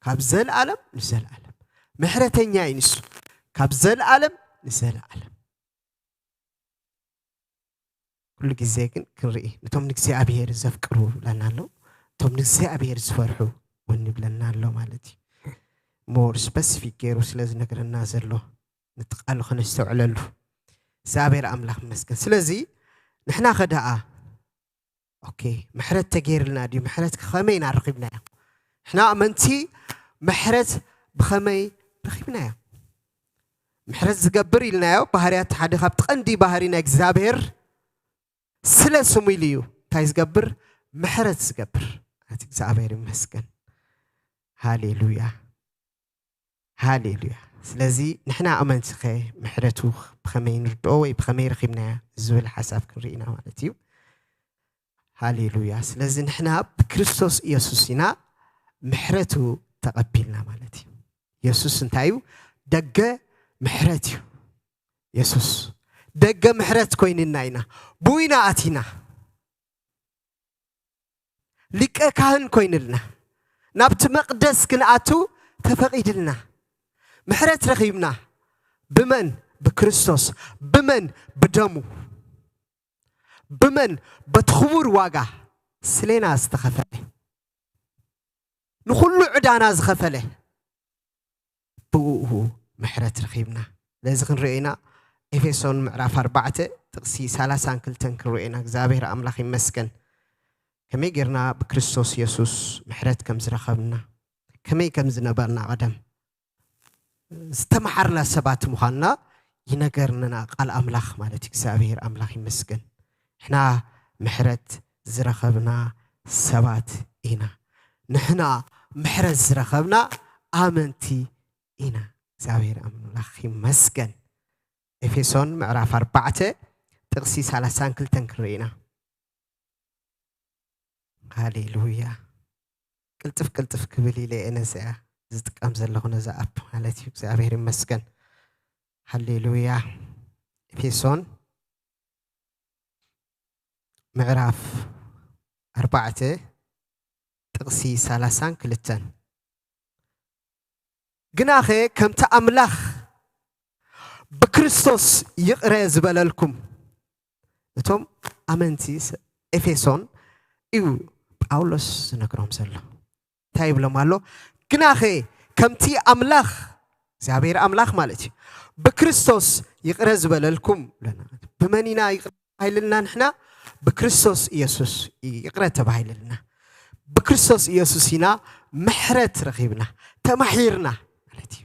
ካብ ዘለኣለም ንዘለኣለም። ምሕረተኛ እዩ ንሱ፣ ካብ ዘለኣለም ንዘለኣለም። ኩሉ ግዜ ግን ክንርኢ፣ ነቶም ንእግዚኣብሔር ዘፍቅሩ ይብለና ኣሎ፣ ነቶም ንእግዚኣብሔር ዝፈርሑ እውን ይብለና ኣሎ ማለት እዩ። ሞር ስፐሲፊክ ገይሩ ስለ ዝነግረና ዘሎ፣ ነቲ ቃሉ ከነስተውዕለሉ። እግዚኣብሔር ኣምላኽ ይመስገን። ስለዚ ንሕና ኸ ደኣ፣ ኦኬ፣ ምሕረት ተገይርልና ድዩ? ምሕረት ከመይ ኢና ረኺብናዮ? ንሕና ኣመንቲ ምሕረት ብኸመይ ረኺብናዮ? ምሕረት ዝገብር ኢልናዮ፣ ባህርያት ሓደ ካብቲ ቀንዲ ባህሪ ናይ እግዚኣብሔር፣ ስለ ስሙ ኢሉ እዩ እንታይ ዝገብር? ምሕረት ዝገብር። እቲ እግዚኣብሔር ይመስገን። ሃሌሉያ፣ ሃሌሉያ። ስለዚ ንሕና ኣመንቲኸ ምሕረቱ ብኸመይ ንርድኦ ወይ ብኸመይ ረኺብናዮ ዝብል ሓሳብ ክንርኢ ኢና ማለት እዩ። ሃሌሉያ። ስለዚ ንሕና ብክርስቶስ ኢየሱስ ኢና ምሕረቱ ተቐቢልና ማለት እዩ። ኢየሱስ እንታይ እዩ? ደገ ምሕረት እዩ። ኢየሱስ ደገ ምሕረት ኮይንና ኢና። ብኡ ኢና ኣቲና። ሊቀ ካህን ኮይንልና። ናብቲ መቕደስ ክንኣቱ ተፈቒድልና። ምሕረት ረኺብና። ብመን? ብክርስቶስ። ብመን? ብደሙ። ብመን? በቲ ክቡር ዋጋ ስሌና ዝተኸፈለ። ንኹሉ ዕዳና ዝኸፈለ። ብእኡ ምሕረት ረኺብና። ነዚ ክንሪኦ ኢና። ኤፌሶን ምዕራፍ ኣርባዕተ ጥቕሲ ሰላሳን ክልተን ክንሪኦ ኢና። እግዚኣብሔር ኣምላኽ ይመስገን። ከመይ ጌርና ብክርስቶስ የሱስ ምሕረት ከም ዝረኸብና፣ ከመይ ከም ዝነበርና ቀደም ዝተመሓርና ሰባት ምዃንና ይነገርና ቃል ኣምላኽ ማለት እዩ። እግዚኣብሔር ኣምላኽ ይመስገን። ንሕና ምሕረት ዝረኸብና ሰባት ኢና። ንሕና ምሕረት ዝረኸብና ኣመንቲ ኢና። እግዚኣብሔር ኣምላኽ ይመስገን። ኤፌሶን ምዕራፍ ኣርባዕተ ጥቕሲ ሰላሳን ክልተን ክንርኢ ኢና። ሃሌሉያ። ቅልጥፍ ቅልጥፍ ክብል ኢለ እየ ነዚኣ ዝጥቀም ዘለኹ፣ ነዛ ኣፕ ማለት እዩ። እግዚኣብሔር ይመስገን። ሃሌሉያ። ኤፌሶን ምዕራፍ ኣርባዕተ ጥቕሲ ሰላሳን ክልተን። ግናኸ ከምቲ ኣምላኽ ብክርስቶስ ይቕረ ዝበለልኩም፣ እቶም ኣመንቲ ስ-፣ ኤፌሶን እዩ ጳውሎስ ዝነግሮም ዘሎ። እንታይ ይብሎም ኣሎ? ግናኸ ከምቲ ኣምላኽ፣ እግዚኣብሔር ኣምላኽ ማለት እዩ፣ ብክርስቶስ ይቕረ ዝበለልኩም ብለና። ብመን ኢና ይቕረ ተባሂልና ንሕና? ብክርስቶስ ኢየሱስ ይቕረ ተባሂልና። ብክርስቶስ ኢየሱስ ኢና ምሕረት ረኺብና፣ ተማሒርና ማለት እዩ።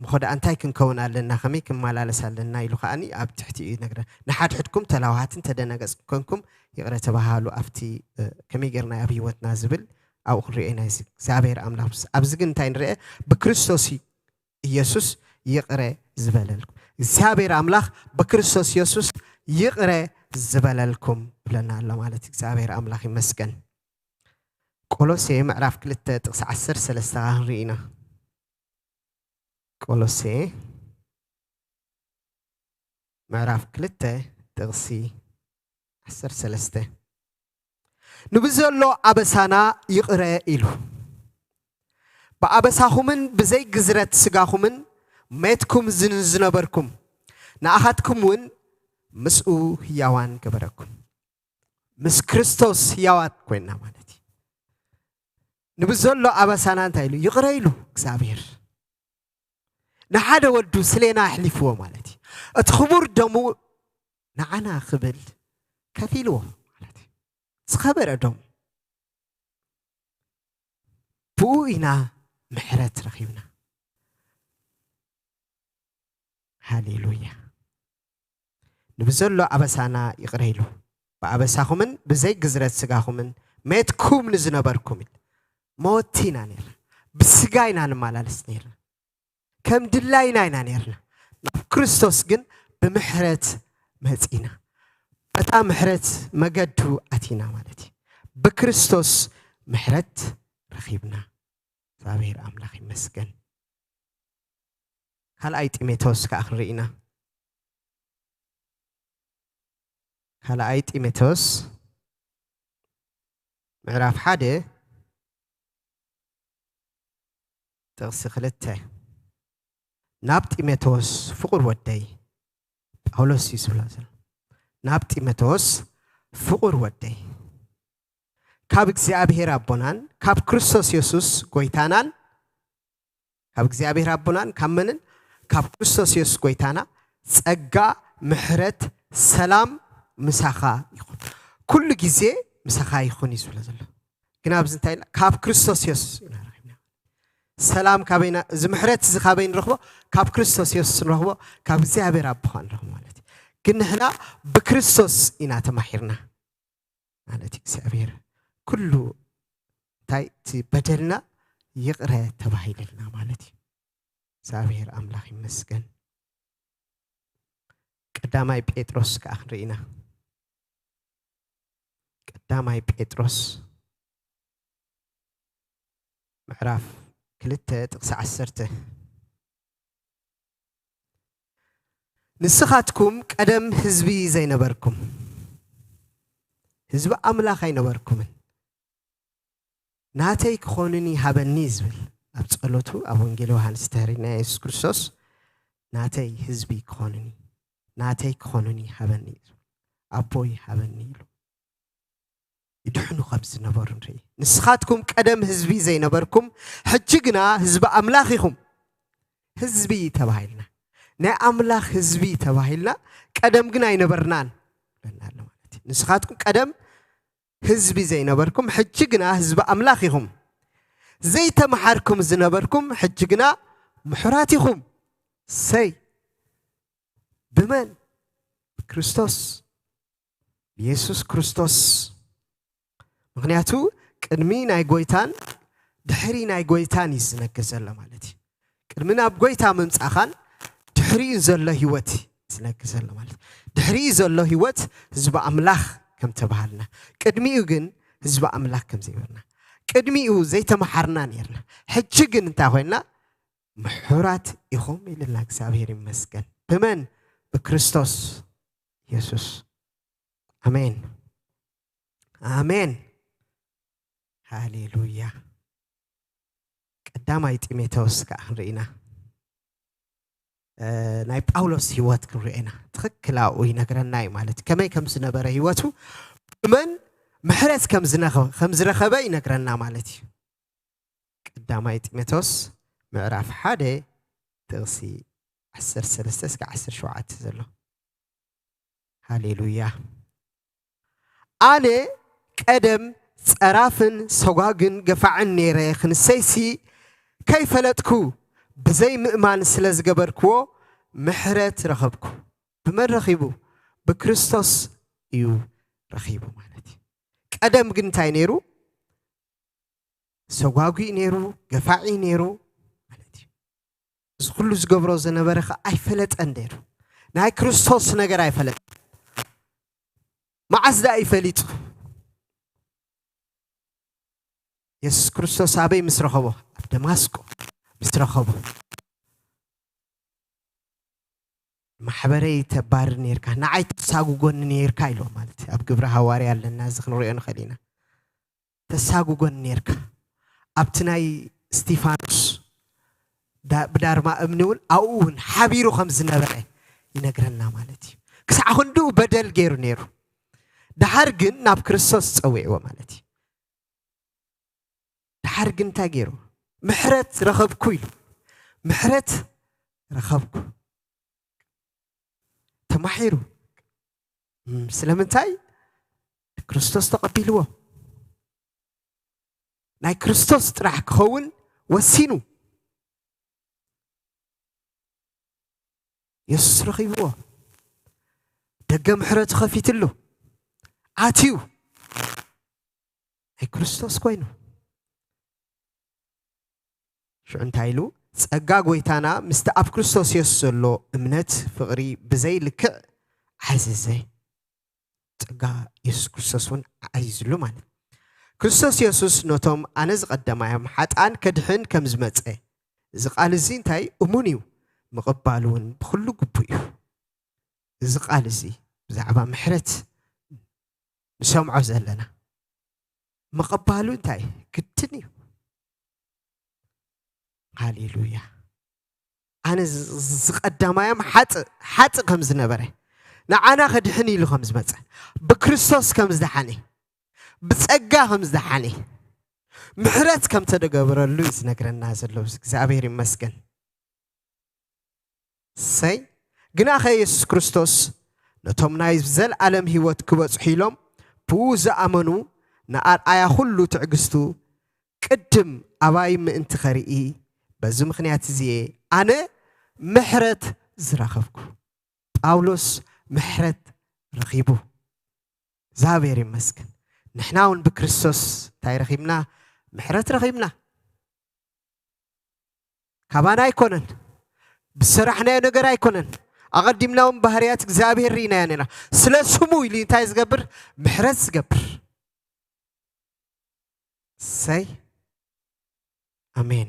ምኾ ደኣ እንታይ ክንከውን ኣለና፣ ከመይ ክንመላለስ ኣለና ኢሉ ከኣኒ ኣብ ትሕቲ እዩ ነግረ። ንሓድሕድኩም ተላዋሃትን ተደናገጽ ኮንኩም ይቕረ ተባሃሉ፣ ኣብቲ፣ እ፣ ከመይ ጌርና ኣብ ህይወትና ዝብል ኣብኡ ክንሪኦ ኢና። እዚ እግዚኣብሔር ኣምላኽ ምስ-፣ ኣብዚ ግን እንታይ ንርአ? ብክርስቶስ ይ-፣ ኢየሱስ ይቕረ ዝበለልኩም። እግዚኣብሔር ኣምላኽ ብክርስቶስ ኢየሱስ ይቕረ ዝበለልኩም ብለና ኣሎ ማለት እዩ። እግዚኣብሔር ኣምላኽ ይመስገን። ቆሎሴ ምዕራፍ ክልተ ጥቕሲ ዓሰርተ ሰለስተ ክንርኢ ኢና። ቆሎሴ ምዕራፍ ክልተ ጥቕሲ ዓሰርተ ሰለስተ፣ ንብዘሎ ኣበሳና ይቕረ ኢሉ፣ ብኣበሳኹምን ብዘይ ግዝረት ስጋኹምን ሜትኩም ዝን-፣ ዝነበርኩም፣ ንኣኻትኩም እውን ምስኡ ህያዋን ገበረኩም። ምስ ክርስቶስ ህያዋት ኮይንና ማለት እዩ። ንብዘሎ ኣበሳና እንታይ ኢሉ? ይቕረ ኢሉ እግዚኣብሔር። ንሓደ ወዱ ስሌና ኣሕሊፍዎ ማለት እዩ። እቲ ክቡር ደሙ ንዓና ክብል ከፊልዎ ማለት እዩ። ዝኸበረ ደሙ። ብኡ ኢና ምሕረት ረኺብና። ሃሌሉያ። ንብዘሎ ኣበሳና ይቕረ ኢሉ፣ ብኣበሳኹምን ብዘይ ግዝረት ስጋኹምን ሜትኩም ንዝነበርኩም ኢሉ። መወቲ ኢና ነርና። ብስጋ ኢና ንመላለስ ነርና። ከም ድላይና ኢና ነርና። ናብ ክርስቶስ ግን ብምሕረት መጺና። በታ ምሕረት መገዱ ኣቲና ማለት እዩ። ብክርስቶስ ምሕረት ረኺብና። እግዚኣብሔር ኣምላኽ ይመስገን። ካልኣይ ጢሞቴዎስ ከኣ ክንርኢ ኢና። ካልኣይ ጢሞቴዎስ ምዕራፍ ሓደ ጥቕሲ ክልተ፣ ናብ ጢሞቴዎስ ፍቑር ወደይ፣ ጳውሎስ እዩ ዝብላ ዘሎ። ናብ ጢሞቴዎስ ፍቑር ወደይ፣ ካብ እግዚኣብሔር ኣቦናን ካብ ክርስቶስ የሱስ ጐይታናን፣ ካብ እግዚኣብሔር ኣቦናን ካብ መንን? ካብ ክርስቶስ የሱስ ጐይታና ጸጋ፣ ምሕረት፣ ሰላም ምሳኻ ይኹን። ኩሉ ግዜ ምሳኻ ይኹን እዩ ዝብሎ ዘሎ። ግን ኣብዚ እንታይ ኢልና? ካብ ክርስቶስ የሱስ ኢና ረኺብና። ሰላም ካበይና፣ እዚ ምሕረት እዚ ካበይ ንረኽቦ? ካብ ክርስቶስ የሱስ ንረኽቦ፣ ካብ እግዚኣብሔር ኣቦኻ ንረኽቦ ማለት እዩ። ግን ንሕና ብክርስቶስ ኢና ተማሒርና ማለት እዩ። እግዚኣብሔር ኩሉ እንታይ እቲ በደልና ይቕረ ተባሂለልና ማለት እዩ። እግዚኣብሔር ኣምላኽ ይመስገን። ቀዳማይ ጴጥሮስ ከኣ ክንርኢ ኢና። ቀዳማይ ጴጥሮስ ምዕራፍ ክልተ ጥቕሲ ዓሰርተ፣ ንስኻትኩም ቀደም ህዝቢ ዘይነበርኩም፣ ህዝቢ ኣምላኽ ኣይነበርኩምን፣ ናተይ ክኾኑኒ ሃበኒ ዝብል ኣብ ጸሎቱ ኣብ ወንጌል ዮሃንስ ተሪና የሱስ ክርስቶስ ናተይ ህዝቢ ክኾኑኒ፣ ናተይ ክኾኑኒ ሃበኒ፣ ኣቦይ ሃበኒ ኢሉ ይድሕኑ ከም ዝነበሩ ንርኢ። ንስኻትኩም ቀደም ህዝቢ ዘይነበርኩም፣ ሕጂ ግና ህዝቢ ኣምላኽ ኢኹም። ህዝቢ ተባሂልና፣ ናይ ኣምላኽ ህዝቢ ተባሂልና፣ ቀደም ግን ኣይነበርናን። ንስኻትኩም ቀደም ህዝቢ ዘይነበርኩም፣ ሕጂ ግና ህዝቢ ኣምላኽ ኢኹም። ዘይተመሓርኩም ዝነበርኩም፣ ሕጂ ግና ምሑራት ኢኹም። ሰይ ብመን? ብክርስቶስ፣ ብየሱስ ክርስቶስ። ምኽንያቱ ቅድሚ ናይ ጐይታን ድሕሪ ናይ ጐይታን እዩ ዝነግር ዘሎ ማለት እዩ። ቅድሚ ናብ ጐይታ ምምጻኻን ድሕሪኡ ዘሎ ህይወት ዝነግር ዘሎ ማለት እዩ። ድሕሪኡ ዘሎ ህይወት ህዝቢ ኣምላኽ ከም ተባሃልና፣ ቅድሚኡ ግን ህዝቢ ኣምላኽ ከም ዘይበልና፣ ቅድሚኡ ዘይተመሓርና ነርና። ሕጂ ግን እንታይ ኮይንና? ምሑራት ኢኹም ኢልና እግዚኣብሔር ይመስገን። ብመን? ብክርስቶስ የሱስ። ኣሜን፣ ኣሜን፣ ሃሌሉያ። ቀዳማይ ጢሞቴዎስ ከዓ ክንርኢ ኢና። እ፣ ናይ ጳውሎስ ህይወት ክንርኢ ኢና። ትኽክል ኣብኡ ይነግረና እዩ ማለት እዩ። ከመይ ከም ዝነበረ ህይወቱ፣ ብመን ምሕረት ከም ዝነኸ-፣ ከም ዝረኸበ ይነግረና ማለት እዩ። ቀዳማይ ጢሞቴዎስ ምዕራፍ ሓደ ጥቕሲ ዓሰርተ ሰለስተ እስከ ዓሰርተ ሸውዓተ ዘሎ። ሃሌሉያ። ኣነ ቀደም ጸራፍን ሰጓግን ገፋዕን ነይረ፣ ክንሰይሲ ከይፈለጥኩ ብዘይ ምእማን ስለ ዝገበርክዎ ምሕረት ረኸብኩ። ብመን ረኺቡ? ብክርስቶስ እዩ ረኺቡ ማለት እዩ። ቀደም ግን እንታይ ነይሩ? ሰጓጒ ነይሩ፣ ገፋዒ ነይሩ ማለት እዩ። እዚ ኩሉ ዝገብሮ ዝነበረ ኸ ኣይፈለጠን ነይሩ። ናይ ክርስቶስ ነገር ኣይፈለጠን። መዓስ ደኣ እዩ ፈሊጡ? የሱስ ክርስቶስ ኣበይ ምስ ረኸቦ? ኣብ ደማስቆ ምስ ረኸቦ። ማሕበረይ ተባርር ነይርካ፣ ንዓይ ተሳጉጎኒ ነይርካ ኢልዎ ማለት እዩ። ኣብ ግብረ ሃዋርያ ኣለና፣ እዚ ክንሪኦ ንኽእል ኢና። ተሳጉጎኒ ነይርካ። ኣብቲ ናይ እስጢፋኖስ ዳ-፣ ብዳርማ እምኒ እውን ኣብኡ እውን ሓቢሩ ከም ዝነበረ ይነግረና ማለት እዩ። ክሳዕ ክንድኡ በደል ገይሩ ነይሩ። ደሓር ግን ናብ ክርስቶስ ጸዊዕዎ ማለት እዩ። ደሓር ግን እንታይ ገይሩ? ምሕረት ረኸብኩ ኢሉ። ምሕረት ረኸብኩ። ተማሒሩ። እም፣ ስለምንታይ? ክርስቶስ ተቐቢልዎ። ናይ ክርስቶስ ጥራሕ ክኸውን ወሲኑ። የሱስ ረኺብዎ። ደገ ምሕረቱ ከፊትሉ። ኣትዩ። ናይ ክርስቶስ ኮይኑ። ሽዑ እንታይ ኢሉ? ጸጋ ጐይታና ምስቲ ኣብ ክርስቶስ የሱስ ዘሎ እምነት ፍቕሪ ብዘይ ልክዕ ዓዘዘ። ጸጋ የሱስ ክርስቶስ እውን ዓዚዙሉ ማለት እዩ። ክርስቶስ የሱስ ነቶም ኣነ ዝቐደማዮም ሓጥኣን ከድሕን ከም ዝመጸ፣ እዚ ቃል እዚ እንታይ እሙን እዩ፣ ምቕባል እውን ብኹሉ ግቡእ እዩ። እዚ ቃል እዚ ብዛዕባ ምሕረት ንሰምዖ ዘለና ምቕባሉ እንታይ ግድን እዩ። ሃሌሉያ። ኣነ ዝ-፣ ዝ-፣ ዝቐዳማዮም ሓጥእ፣ ሓጥእ ከም ዝነበረ፣ ንዓና ከድሕን ኢሉ ከም ዝመጸ፣ ብክርስቶስ ከም ዝደሓነ፣ ብጸጋ ከም ዝደሓነ፣ ምሕረት ከም ተደገበረሉ እዩ ዝነግረና ዘሎ። እግዚኣብሔር ይመስገን። ሰይ፣ ግናኸ የሱስ ክርስቶስ ነቶም ናይ ዘለኣለም ህይወት ክበጽሑ ኢሎም ብኡ ዝኣመኑ ንኣርኣያ ኩሉ ትዕግስቱ ቅድም ኣባይ ምእንቲ ኸርኢ፣ በዚ ምኽንያት እዚ እየ ኣነ ምሕረት ዝረኸብኩ። ጳውሎስ ምሕረት ረኺቡ። እግዚኣብሔር ይመስገን። ንሕና እውን ብክርስቶስ እንታይ ረኺብና? ምሕረት ረኺብና። ካባና ኣይኮነን፣ ብዝሰራሕናዮ ነገር ኣይኮነን። ኣቐዲምና እውን ባህርያት እግዚኣብሔር ርኢናዮ ነና። ስለ ስሙ ኢሉ እንታይ ዝገብር? ምሕረት ዝገብር። ሰይ፣ ኣሜን።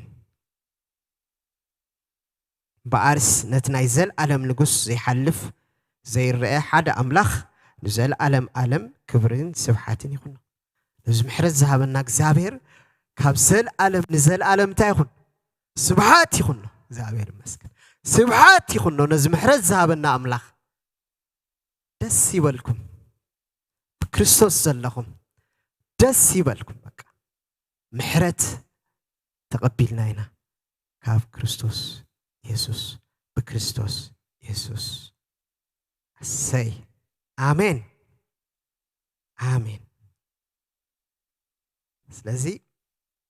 በኣርስ ነቲ ናይ ዘለኣለም ንጉስ ዘይሓልፍ ዘይረአ ሓደ ኣምላኽ ንዘለኣለም ኣለም ክብርን ስብሓትን ይኹኖ። ነዚ ምሕረት ዝሃበና እግዚኣብሔር ካብ ዘለኣለም ንዘለኣለም እንታይ ይኹን? ስብሓት ይኹኖ። እግዚኣብሔር ይመስገን። ስብሓት ይኹኖ ነዚ ምሕረት ዝሃበና ኣምላኽ። ደስ ይበልኩም። ብክርስቶስ ዘለኹም ደስ ይበልኩም። በቃ ምሕረት ተቐቢልና ኢና ካብ ክርስቶስ የሱስ፣ ብክርስቶስ የሱስ። እሰይ። ኣሜን። ኣሜን። ስለዚ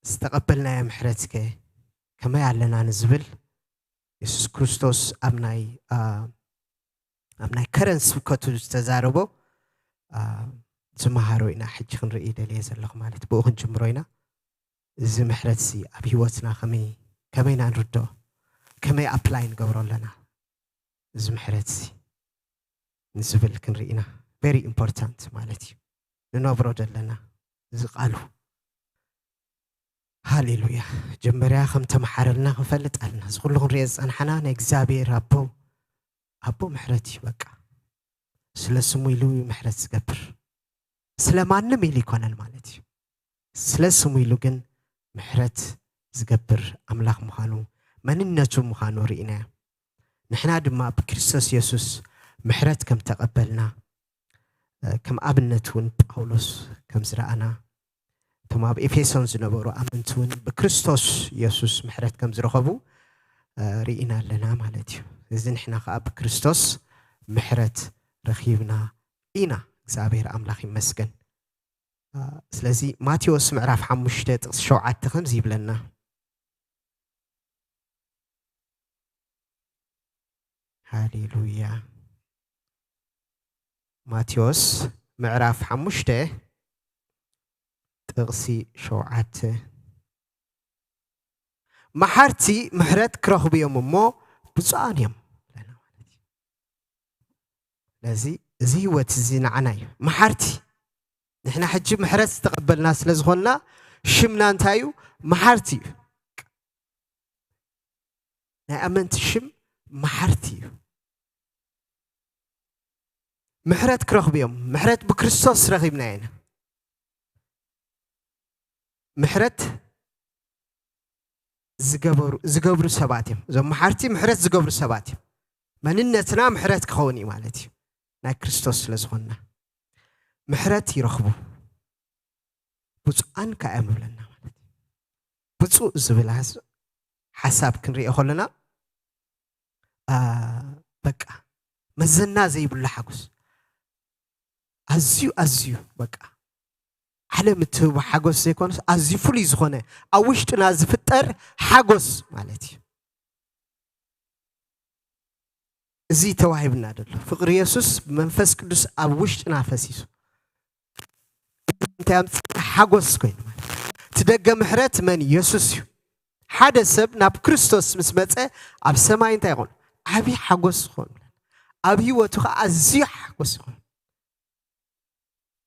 ዝተቐበልናዮ ምሕረት ከ ከመይ ኣለና ንዝብል የሱስ ክርስቶስ ኣብ ናይ፣ ኣ፣ ኣብ ናይ ከረን ስብከቱ ዝተዛረቦ፣ ኣ፣ ዝመሃሮ ኢና ሕጂ ክንርኢ ደልየ ዘለኹ ማለት ብኡ ክንጅምሮ ኢና። እዚ ምሕረት እዚ ኣብ ህይወትና ከመይ፣ ከመይ ኢና ንርድኦ? ከመይ ኣፕላይ ንገብሮ ኣለና? እዚ ምሕረት እዚ ንዝብል ክንርኢና very important ማለት እዩ። ንነብሮ ዘለና እዚ ቃሉ። ሃሌሉያ። ጀመርያ ከም ተመሓረልና ክንፈልጥ ኣለና። እዚ ኩሉ ክንሪኦ ዝጸንሓና ናይ እግዚኣብሔር ኣቦ ኣቦ ምሕረት እዩ። በቃ ስለ ስሙ ኢሉ ምሕረት ዝገብር፣ ስለ ማንም ኢሉ ይኮነን ማለት እዩ። ስለ ስሙ ኢሉ ግን ምሕረት ዝገብር ኣምላኽ ምዃኑ፣ መንነቱ ምዃኑ ርኢናዮ። ንሕና ድማ ብክርስቶስ የሱስ ምሕረት ከም ተቐበልና፣ እ፣ ከም ኣብነት እውን ጳውሎስ ከም ዝረኣና፣ እቶም ኣብ ኤፌሶን ዝነበሩ ኣመንቲ እውን ብክርስቶስ የሱስ ምሕረት ከም ዝረኸቡ፣ እ፣ ርኢና ኣለና ማለት እዩ። እዚ ንሕና ከኣ ብክርስቶስ ምሕረት ረኺብና ኢና። እግዚኣብሔር ኣምላኽ ይመስገን። እ፣ ስለዚ ማቴዎስ ምዕራፍ ሓሙሽተ ጥቕሲ ሸውዓተ ከምዚ ይብለና። ሃሌሉያ። ማቴዎስ ምዕራፍ ሓሙሽተ ጥቕሲ ሸውዓተ። መሓርቲ ምሕረት ክረኽቡ እዮም እሞ ብፁዓን እዮም። ስለዚ እዚ ህይወት እዚ ንዓና እዩ። መሓርቲ፣ ንሕና ሕጂ ምሕረት ዝተቐበልና ስለ ዝኾንና ሽምና እንታይ እዩ? መሓርቲ እዩ። ናይ ኣመንቲ ሽም መሓርቲ እዩ። ምሕረት ክረኽቡ እዮም። ምሕረት ብክርስቶስ ረኺብና ኢና። ምሕረት ዝገበሩ፣ ዝገብሩ ሰባት እዮም። እዞም መሓርቲ ምሕረት ዝገብሩ ሰባት እዮም። መንነትና ምሕረት ክኸውን እዩ ማለት እዩ። ናይ ክርስቶስ ስለ ዝኾንና ምሕረት ይረኽቡ። ብፁዓን ከኣ እዮም ይብለና ማለት እዩ። ብፁዕ ዝብል ሓስ-፣ ሓሳብ ክንሪኦ ከለና፣ አ፣ በቃ መዘና ዘይብሉ ሓጎስ፣ ኣዝዩ፣ ኣዝዩ በቃ ዓለም እትህቦ ሓጎስ ዘይኮነስ ኣዝዩ ፍሉይ ዝኾነ ኣብ ውሽጥና ዝፍጠር ሓጎስ ማለት እዩ። እዚ ተዋሂብና ዘሎ ፍቕሪ የሱስ ብመንፈስ ቅዱስ ኣብ ውሽጥና ፈሲሱ እንታይ ኣምጽእ? ሓጎስ ኮይኑ ማለት እዩ። እቲ ደገ ምሕረት መን? የሱስ እዩ። ሓደ ሰብ ናብ ክርስቶስ ምስ መጸ ኣብ ሰማይ እንታይ ይኾን? ዓቢ ሓጎስ ይኾን። ኣብ ህይወቱ ኸኣ ኣዝዩ ሓጎስ ይኾን።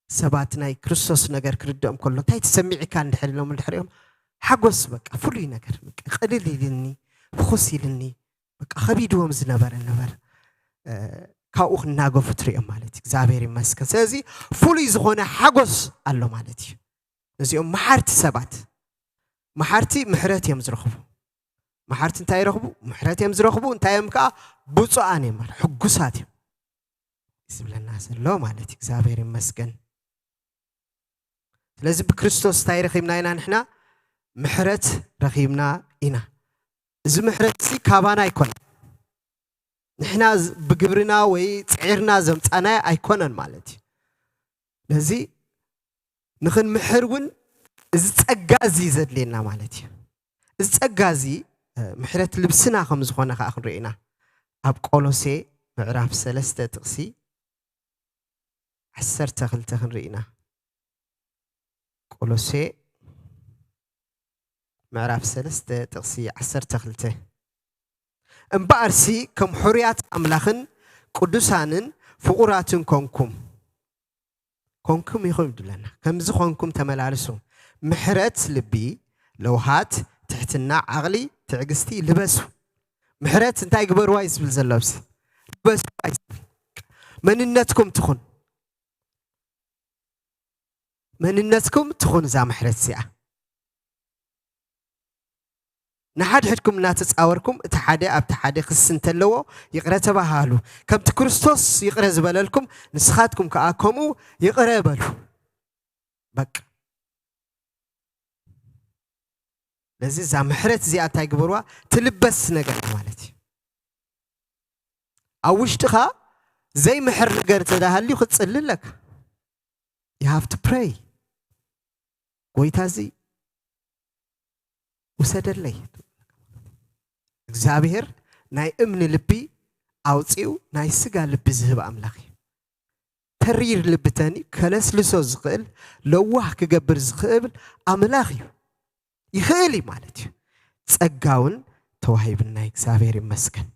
ሰባት ናይ ክርስቶስ ነገር ክርድኦም ከሎ እንታይ ተሰሚዕካ እንድሕር ኢሎም እንድሕር እዮም ሓጎስ በቃ ፍሉይ ነገር በቃ ቅልል ኢልኒ፣ ፍኹስ ኢልኒ፣ በቃ ከቢድዎም ዝነበረ ነገር፣ እ፣ ካብኡ ክናገፉ ትሪኦም ማለት እዩ። እግዚኣብሔር ይመስገን። ስለዚ ፍሉይ ዝኾነ ሓጎስ ኣሎ ማለት እዩ። ነዚኦም መሓርቲ ሰባት፣ መሓርቲ ምሕረት እዮም ዝረኽቡ። መሓርቲ እንታይ ይረኽቡ? ምሕረት እዮም ዝረኽቡ። እንታይ እዮም ከዓ? ብፁዓን እዮም ማለት፣ ሕጉሳት እዮም ዝብለና ዘሎ ማለት እዩ። እግዚኣብሔር ይመስገን። ስለዚ ብክርስቶስ እንታይ ረኺብና ኢና ንሕና? ምሕረት ረኺብና ኢና። እዚ ምሕረት እዚ ካባና ኣይኮነን። ንሕና ዝ-፣ ብግብርና ወይ ጽዒርና ዘምጻናዮ ኣይኮነን ማለት እዩ። ነዚ ንኽንምሕር እውን እዚ ጸጋ እዚ ዘድልየና ማለት እዩ። እዚ ጸጋ እዚ፣ እ፣ ምሕረት ልብስና ከም ዝኾነ ከኣ ክንርኢ ኢና። ኣብ ቆሎሴ ምዕራፍ ሰለስተ ጥቕሲ ዓሰርተ ክልተ ክንርኢ ኢና። ቆሎሴ ምዕራፍ ሰለስተ ጥቕሲ ዓሰርተ ክልተ። እምበኣርሲ ከም ሕሩያት ኣምላኽን ቅዱሳንን ፍቑራትን ኮንኩም፣ ኮንኩም ኢኹም ይብለና። ከምዚ ኮንኩም ተመላለሱ። ምሕረት ልቢ፣ ለውሃት፣ ትሕትና፣ ዓቕሊ፣ ትዕግስቲ ልበሱ። ምሕረት እንታይ ግበርዋ እዩ ዝብል ዘሎ ኣብዚ? ልበስዋ እዩ ዝብል። መንነትኩም ትኹን። መንነትኩም ትኹን እዛ ምሕረት እዚኣ። ንሓድሕድኩም እናተጻወርኩም እቲ ሓደ ኣብቲ ሓደ ክሲ እንተለዎ ይቕረ ተባሃሉ። ከምቲ ክርስቶስ ይቕረ ዝበለልኩም ንስኻትኩም ከኣ ከምኡ ይቕረ በሉ። በቃ። ስለዚ እዛ ምሕረት እዚኣ እንታይ ግበርዋ? ትልበስ ነገር ማለት እዩ። ኣብ ውሽጥኻ ዘይምሕር ነገር እንተ ደኣ ሃልዩ ክትጽሊ ኣለካ። You have to pray። ጎይታ እዚ ውሰደለይ። እግዚኣብሔር ናይ እምኒ ልቢ ኣውጺኡ ናይ ስጋ ልቢ ዝህብ ኣምላኽ እዩ። ተሪር ልቢ ተኒ ከለስልሶ ዝኽእል፣ ለዋህ ክገብር ዝኽእል ኣምላኽ እዩ። ይኽእል እዩ ማለት እዩ። ጸጋ እውን ተዋሂብና፣ እግዚኣብሔር ይመስገን።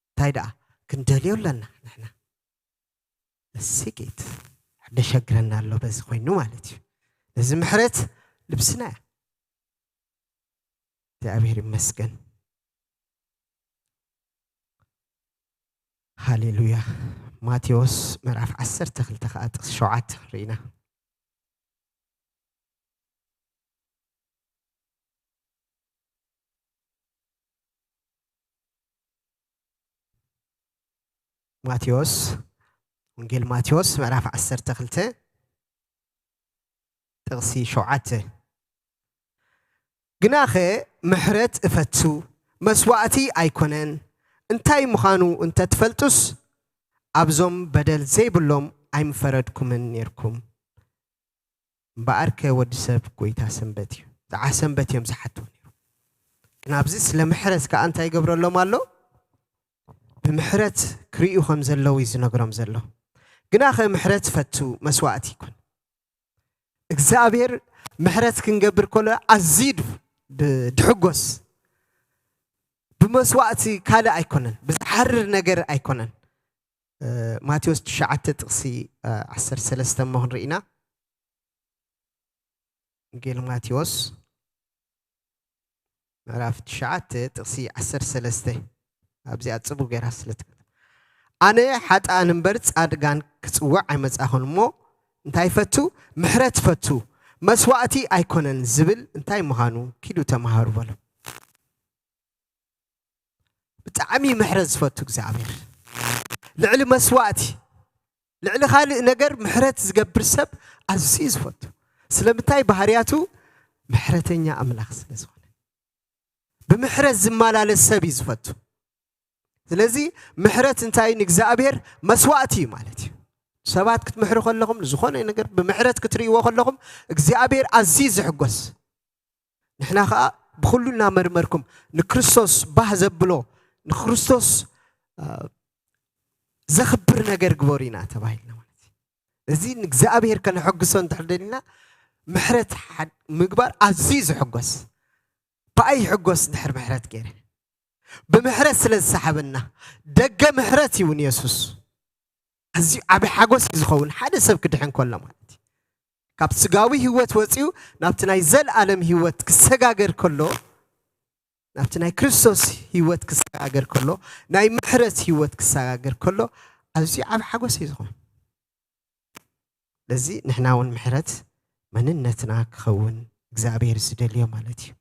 እንታይ ደኣ ክንደልዮ ኣለና ንሕና። እሲ ጌት ደሸግረና ኣሎ በዚ ኮይኑ ማለት እዩ። እዚ ምሕረት ልብስና እያ። እግዚኣብሔር ይመስገን። ሃሌሉያ። ማቴዎስ ምዕራፍ ዓሰርተ ክልተ ከዓ ጥቕሲ ሸውዓተ ርኢና። ማቴዎስ፣ ወንጌል ማቴዎስ ምዕራፍ ዓሰርተ ክልተ ጥቕሲ ሸውዓተ። ግናኸ ምሕረት እፈቱ፣ መስዋእቲ ኣይኮነን። እንታይ ምዃኑ እንተትፈልጡስ ኣብዞም በደል ዘይብሎም ኣይምፈረድኩምን ኔርኩም። እምበኣርከ ወዲ ሰብ ጎይታ ሰንበት እዩ። ደዓ ሰንበት እዮም ዝሓትዎ ነይሩ። ግን ኣብዚ ስለ ምሕረት ከኣ እንታይ ይገብረሎም ኣሎ? ብምሕረት ክርእዩ ከም ዘለዉ እዩ ዝነግሮም ዘሎ። ግናኸ ምሕረት ፈቱ፣ መስዋእቲ ይኩን። እግዚኣብሔር ምሕረት ክንገብር ከሎ ኣዝዩ ድ-፣ ድ-፣ ድሕጎስ። ብመስዋእቲ ካልእ ኣይኮነን፣ ብዝሓርር ነገር ኣይኮነን። እ፣ ማቴዎስ ትሽዓተ ጥቕሲ፣ እ፣ ዓሰርተ ሰለስተ እሞ ክንርኢ ኢና። ወንጌል ማቴዎስ ምዕራፍ ትሽዓተ ጥቕሲ ዓሰርተ ሰለስተ፣ ኣብዚኣ ጽቡቕ ጌራ ስለ ትከ-፣ ኣነ ሓጥኣን እምበር ጻድቃን ክጽውዕ ኣይመጻኹን እሞ፣ እንታይ ፈቱ? ምሕረት ፈቱ፣ መስዋእቲ ኣይኮነን ዝብል እንታይ ምዃኑ ኪዱ ተማሃሩ በሎ። ብጣዕሚ ምሕረት ዝፈቱ እግዚኣብሔር። ልዕሊ መስዋእቲ፣ ልዕሊ ካልእ ነገር ምሕረት ዝገብር ሰብ ኣዝዩ ዝፈቱ። ስለምንታይ? ባህርያቱ ምሕረተኛ ኣምላኽ ስለ ዝኾነ። ብምሕረት ዝመላለስ ሰብ እዩ ዝፈቱ። ስለዚ ምሕረት እንታይ? ንእግዚኣብሔር መስዋእቲ እዩ ማለት እዩ። ሰባት ክትምሕሩ ከለኹም፣ ንዝኾነ ነገር ብምሕረት ክትርእይዎ ከለኹም፣ እግዚኣብሔር ኣዝዩ ዝሕጎስ። ንሕና ኸኣ ብኹሉ እናመርመርኩም ንክርስቶስ ባህ ዘብሎ፣ ንክርስቶስ፣ አ፣ ዘኽብር ነገር ግበሩ ኢና ተባሂልና ማለት እዩ። እዚ ንእግዚኣብሔር ከነሐግሶ እንድሕር ደሊና ምሕረት ሓ-፣ ምግባር ኣዝዩ ዝሕጎስ። ብኣይ ይሕጎስ እንድሕር ምሕረት ገይረ? ብምሕረት ስለ ዝሰሓበና። ደገ ምሕረት እዩ እውን የሱስ። ኣዝዩ ዓቢ ሓጎስ እዩ ዝኸውን ሓደ ሰብ ክድሕን ከሎ ማለት እዩ። ካብ ስጋዊ ህይወት ወጺኡ ናብቲ ናይ ዘለኣለም ህይወት ክሰጋገር ከሎ፣ ናብቲ ናይ ክርስቶስ ህይወት ክሰጋገር ከሎ፣ ናይ ምሕረት ህይወት ክሰጋገር ከሎ፣ ኣዝዩ ዓቢ ሓጎስ እዩ ዝኸውን። ስለዚ ንሕና እውን ምሕረት መንነትና ክኸውን እግዚኣብሔር ዝደልዮ ማለት እዩ።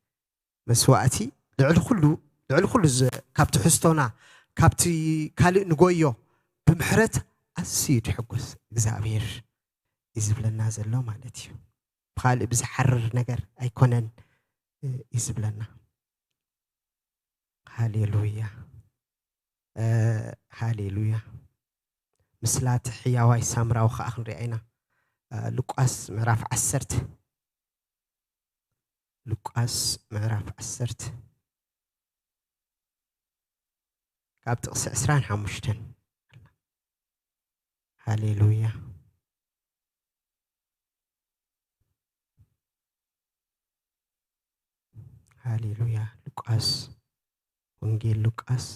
መስዋእቲ ልዕሊ ኩሉ፣ ልዕሊ ኩሉ ዝ-፣ ካብ ትሕዝቶና፣ ካብቲ ካልእ ንጎዮ ብምሕረት ኣዝዩ ድሕጎስ እግዚኣብሔር እዩ ዝብለና ዘሎ ማለት እዩ። ብኻልእ ብዝሓርር ነገር ኣይኮነን፣ እ፣ እዩ ዝብለና። ሃሌሉያ። እ፣ ሃሌሉያ። ምስላ እቲ ሕያዋይ ሳምራዊ ኸኣ ክንሪኣ ኢና። እ፣ ሉቃስ ምዕራፍ ዓሰርተ። ሉቃስ ምዕራፍ ዓሰርተ። ካብ ጥቕሲ ዕስራን ሓሙሽተን። ሃሌሉያ። ሃሌሉያ። ሉቃስ፣ ወንጌል ሉቃስ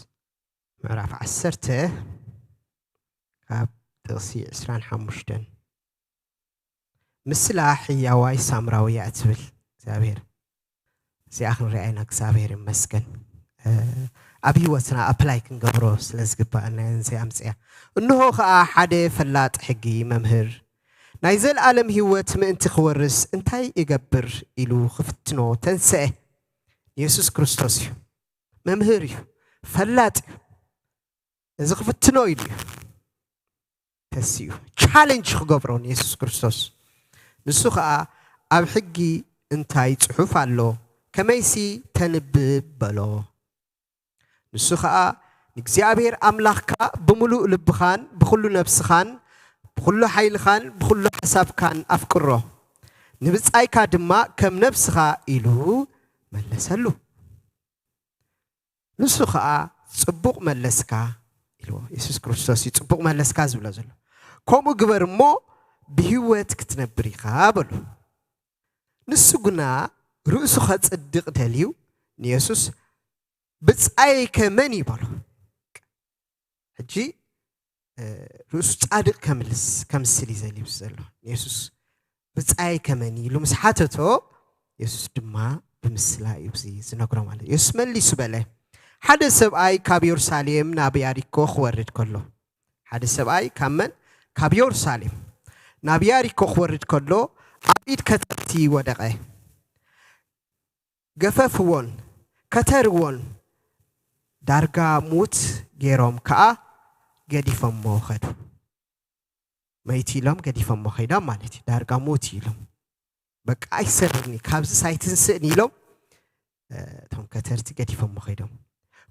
ምዕራፍ ዓሰርተ ካብ ጥቕሲ ዕስራን ሓሙሽተን። ምስላ ሕያዋይ ሳምራዊ እያ እትብል እግዚኣብሔር። እዚኣ ክንሪኣ ኢና፣ እግዚኣብሔር ይመስገን። እ፣ ኣብ ህይወትና ኣፕላይ ክንገብሮ ስለ ዝግባኣና እየን እዚኣ ኣምፅያ። እንሆ ኸዓ ሓደ ፈላጥ ሕጊ መምህር ናይ ዘለኣለም ህይወት ምእንቲ ክወርስ እንታይ እገብር ኢሉ ክፍትኖ ተንስአ። የሱስ ክርስቶስ እዩ። መምህር እዩ። ፈላጥ እዩ። እዚ ክፍትኖ ኢሉ እዩ ተሲኡ። ቻሌንጅ ክገብሮ ንየሱስ ክርስቶስ። ንሱ ኸዓ ኣብ ሕጊ እንታይ ጽሑፍ ኣሎ? ከመይሲ ተንብብ በሎ። ንሱ ኸዓ ንእግዚኣብሔር ኣምላኽካ ብምሉእ ልብኻን ብኹሉ ነብስኻን ብኹሉ ሓይልኻን ብኹሉ ሓሳብካን ኣፍቅሮ። ንብጻይካ ድማ ከም ነብስኻ ኢሉ መለሰሉ። ንሱ ኸዓ ጽቡቕ መለስካ ኢልዎ። የሱስ ክርስቶስ እዩ ጽቡቕ መለስካ ዝብሎ ዘሎ። ከምኡ ግበር እሞ ብህይወት ክትነብር ኢኻ በሉ። ንሱ ግና ርእሱ ኸጽድቕ ደልዩ ንየሱስ ብጻየይከ መን እዩ በሎ። ሕጂ ርእሱ ጻድቕ ከምልስ ከምስል እዩ ዘልዩ ዘሎ። የሱስ ብጻይ ከመኒ ኢሉ ምስ ሓተቶ፣ የሱስ ድማ ብምስላ እዩ እዚ ዝነግሮ ማለት። የሱስ መሊሱ በለ፣ ሓደ ሰብኣይ ካብ የሩሳሌም ናብ ያሪኮ ክወርድ ከሎ፣ ሓደ ሰብኣይ ካብ መን? ካብ የሩሳሌም ናብ ያሪኮ ክወርድ ከሎ፣ ኣብ ኢድ ከተርቲ ወደቐ። ገፈፍዎን ከተርዎን፣ ዳርጋ ሙት ገይሮም ከኣ ገዲፎሞ ኸዱ። መይቱ ኢሎም ገዲፎሞ ኸይዶም ማለት እዩ። ዳርጋ ሙት ኢሎም፣ በቃ ኣይሰርኒ፣ ካብዚ ሳይትንስእን ኢሎም እቶም ከተርቲ ገዲፎሞ ኸይዶም።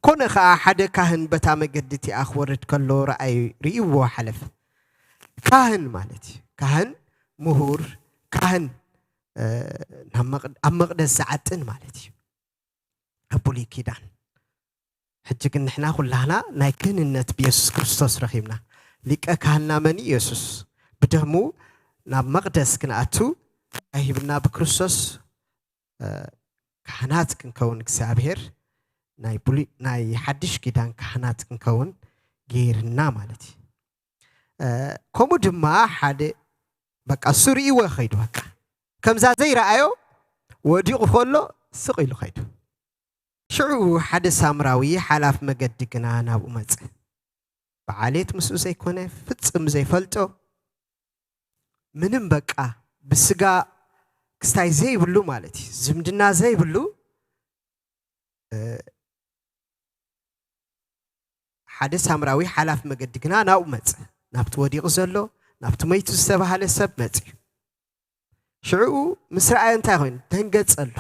ኮነ ኸኣ ሓደ ካህን በታ መገዲ እቲኣ ክወርድ ከሎ ረኣዩ፣ ርእይዎ ሓለፈ። ካህን ማለት እዩ። ካህን ምሁር፣ ካህን ኣብ መቕደስ ዝዓጥን ማለት እዩ። ኣብ ብሉይ ኪዳን። ሕጂ ግን ንሕና ኩላህና ናይ ክህንነት ብየሱስ ክርስቶስ ረኺብና። ሊቀ ካህንና መን እዩ? የሱስ። ብደሙ ናብ መቕደስ ክንኣቱ ኣሂብና ብክርስቶስ ካህናት ክንከውን እግዚኣብሔር ናይ ሓድሽ ኪዳን ካህናት ክንከውን ገይርና ማለት እዩ። ከምኡ ድማ ሓደ በቃ እሱ ርእይዎ ኸይዱ በቃ ከምዛ ዘይረኣዮ ወዲቑ ከሎ ስቕ ኢሉ ኸይዱ። ሽዑ ሓደ ሳምራዊ ሓላፍ መገዲ ግና ናብኡ መጸ። ብዓሌት ምስኡ ዘይኮነ፣ ፍጽም ዘይፈልጦ፣ ምንም በቃ ብስጋ ክስታይ ዘይብሉ ማለት እዩ፣ ዝምድና ዘይብሉ ሓደ ሳምራዊ ሓላፍ መገዲ ግና ናብኡ መጸ። ናብቲ ወዲቑ ዘሎ፣ ናብቲ መይቱ ዝተባህለ ሰብ መጽዩ። ሽዕኡ ምስ ረኣዮ እንታይ ኮይኑ? ደንገጸሉ።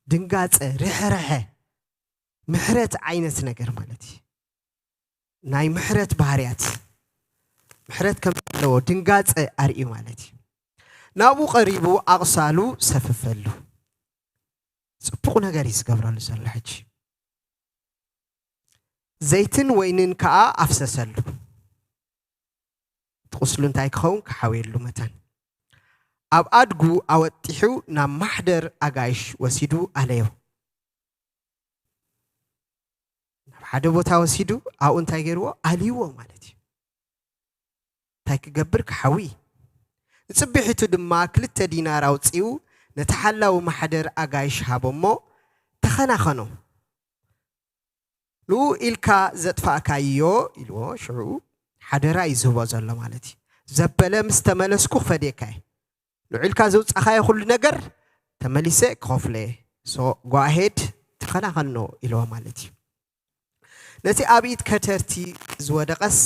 ድንጋጸ፣ ርሕርሐ፣ ምሕረት ዓይነት ነገር ማለት እዩ። ናይ ምሕረት ባህርያት፣ ምሕረት ከም ዘለዎ ድንጋጸ ኣርእዩ ማለት እዩ። ናብኡ ቀሪቡ ኣቕሳሉ ሰፈፈሉ። ጽቡቕ ነገር እዩ ዝገብረሉ ዘሎ። ሕጂ ዘይትን ወይንን ከኣ ኣፍሰሰሉ። እቲ ቁስሉ እንታይ ክኸውን? ክሓውየሉ መታን። ኣብ ኣድጉ ኣወጢሑ ናብ ማሕደር ኣጋይሽ ወሲዱ ኣለዮ። ናብ ሓደ ቦታ ወሲዱ ኣብኡ እንታይ ገይርዎ? ኣልይዎ ማለት እዩ። እንታይ ክገብር? ክሓዊ። ንጽብሒቱ ድማ ክልተ ዲናር ኣውጺኡ ነቲ ሓላዊ ማሕደር ኣጋይሽ ሃቦ እሞ፣ ተኸናኸኖ። ንኡ ኢልካ ዘጥፋእካዮ ኢልዎ። ሽዑ ሓደራ እዩ ዝህቦ ዘሎ ማለት እዩ። ዘበለ ምስ ተመለስኩ ክፈድየካ እየ። ንኡ ኢልካ ዘውጻኻዮ ኩሉ ነገር ተመሊሰ ክኸፍሎ እየ። So go ahead፣ ተኸናኸኖ ኢልዎ ማለት እዩ። ነቲ ኣብ ኢድ ከተርቲ ዝወደቐስ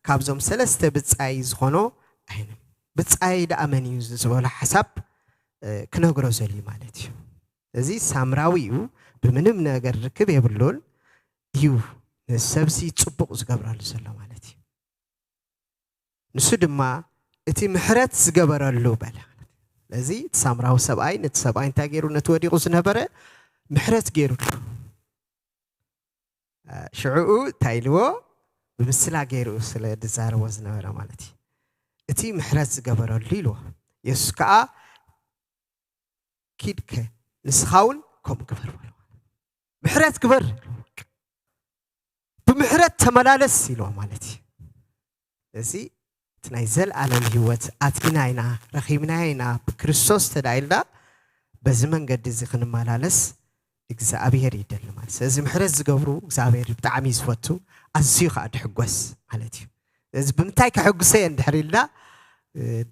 ካብዞም ሰለስተ ብጻይ ዝኾኖ ኣይንም። ብጻይ ደኣ መን እዩ ዝበሎ ሓሳብ ክነግሮ ዘልዩ ማለት እዩ። እዚ ሳምራዊ እዩ፣ ብምንም ነገር ርክብ የብሉን እዩ። ንሰብሲ ጽቡቕ ዝገብረሉ ዘሎ ማለት እዩ። ንሱ ድማ እቲ ምሕረት ዝገበረሉ በለ። ስለዚ እቲ ሳምራዊ ሰብኣይ ነቲ ሰብኣይ እንታይ ገይሩ? ነቲ ወዲቑ ዝነበረ ምሕረት ገይሩሉ። ሽዕኡ እንታይ ኢልዎ? ብምስላ ገይሩ ስለ ዝዛረቦ ዝነበረ ማለት እዩ። እቲ ምሕረት ዝገበረሉ ኢልዎ። የሱስ ከኣ ኪድከ ንስኻ እውን ከምኡ ግበር በሎ። ምሕረት ግበር፣ ብምሕረት ተመላለስ ኢልዎ ማለት እዩ። እዚ እቲ ናይ ዘለኣለም ህይወት ኣቲና ኢና፣ ረኺብናዮ ኢና፣ ብክርስቶስ ተዳኢልና በዚ መንገዲ እዚ ክንመላለስ እግዚኣብሔር ይደሊ ማለት። ስለዚ ምሕረት ዝገብሩ እግዚኣብሔር ብጣዕሚ እዩ ዝፈቱ፣ ኣዝዩ ከዓ ድሕጎስ ማለት እዩ። ስለዚ ብምንታይ ከሐጉሰ እየ እንድሕር ኢልና፣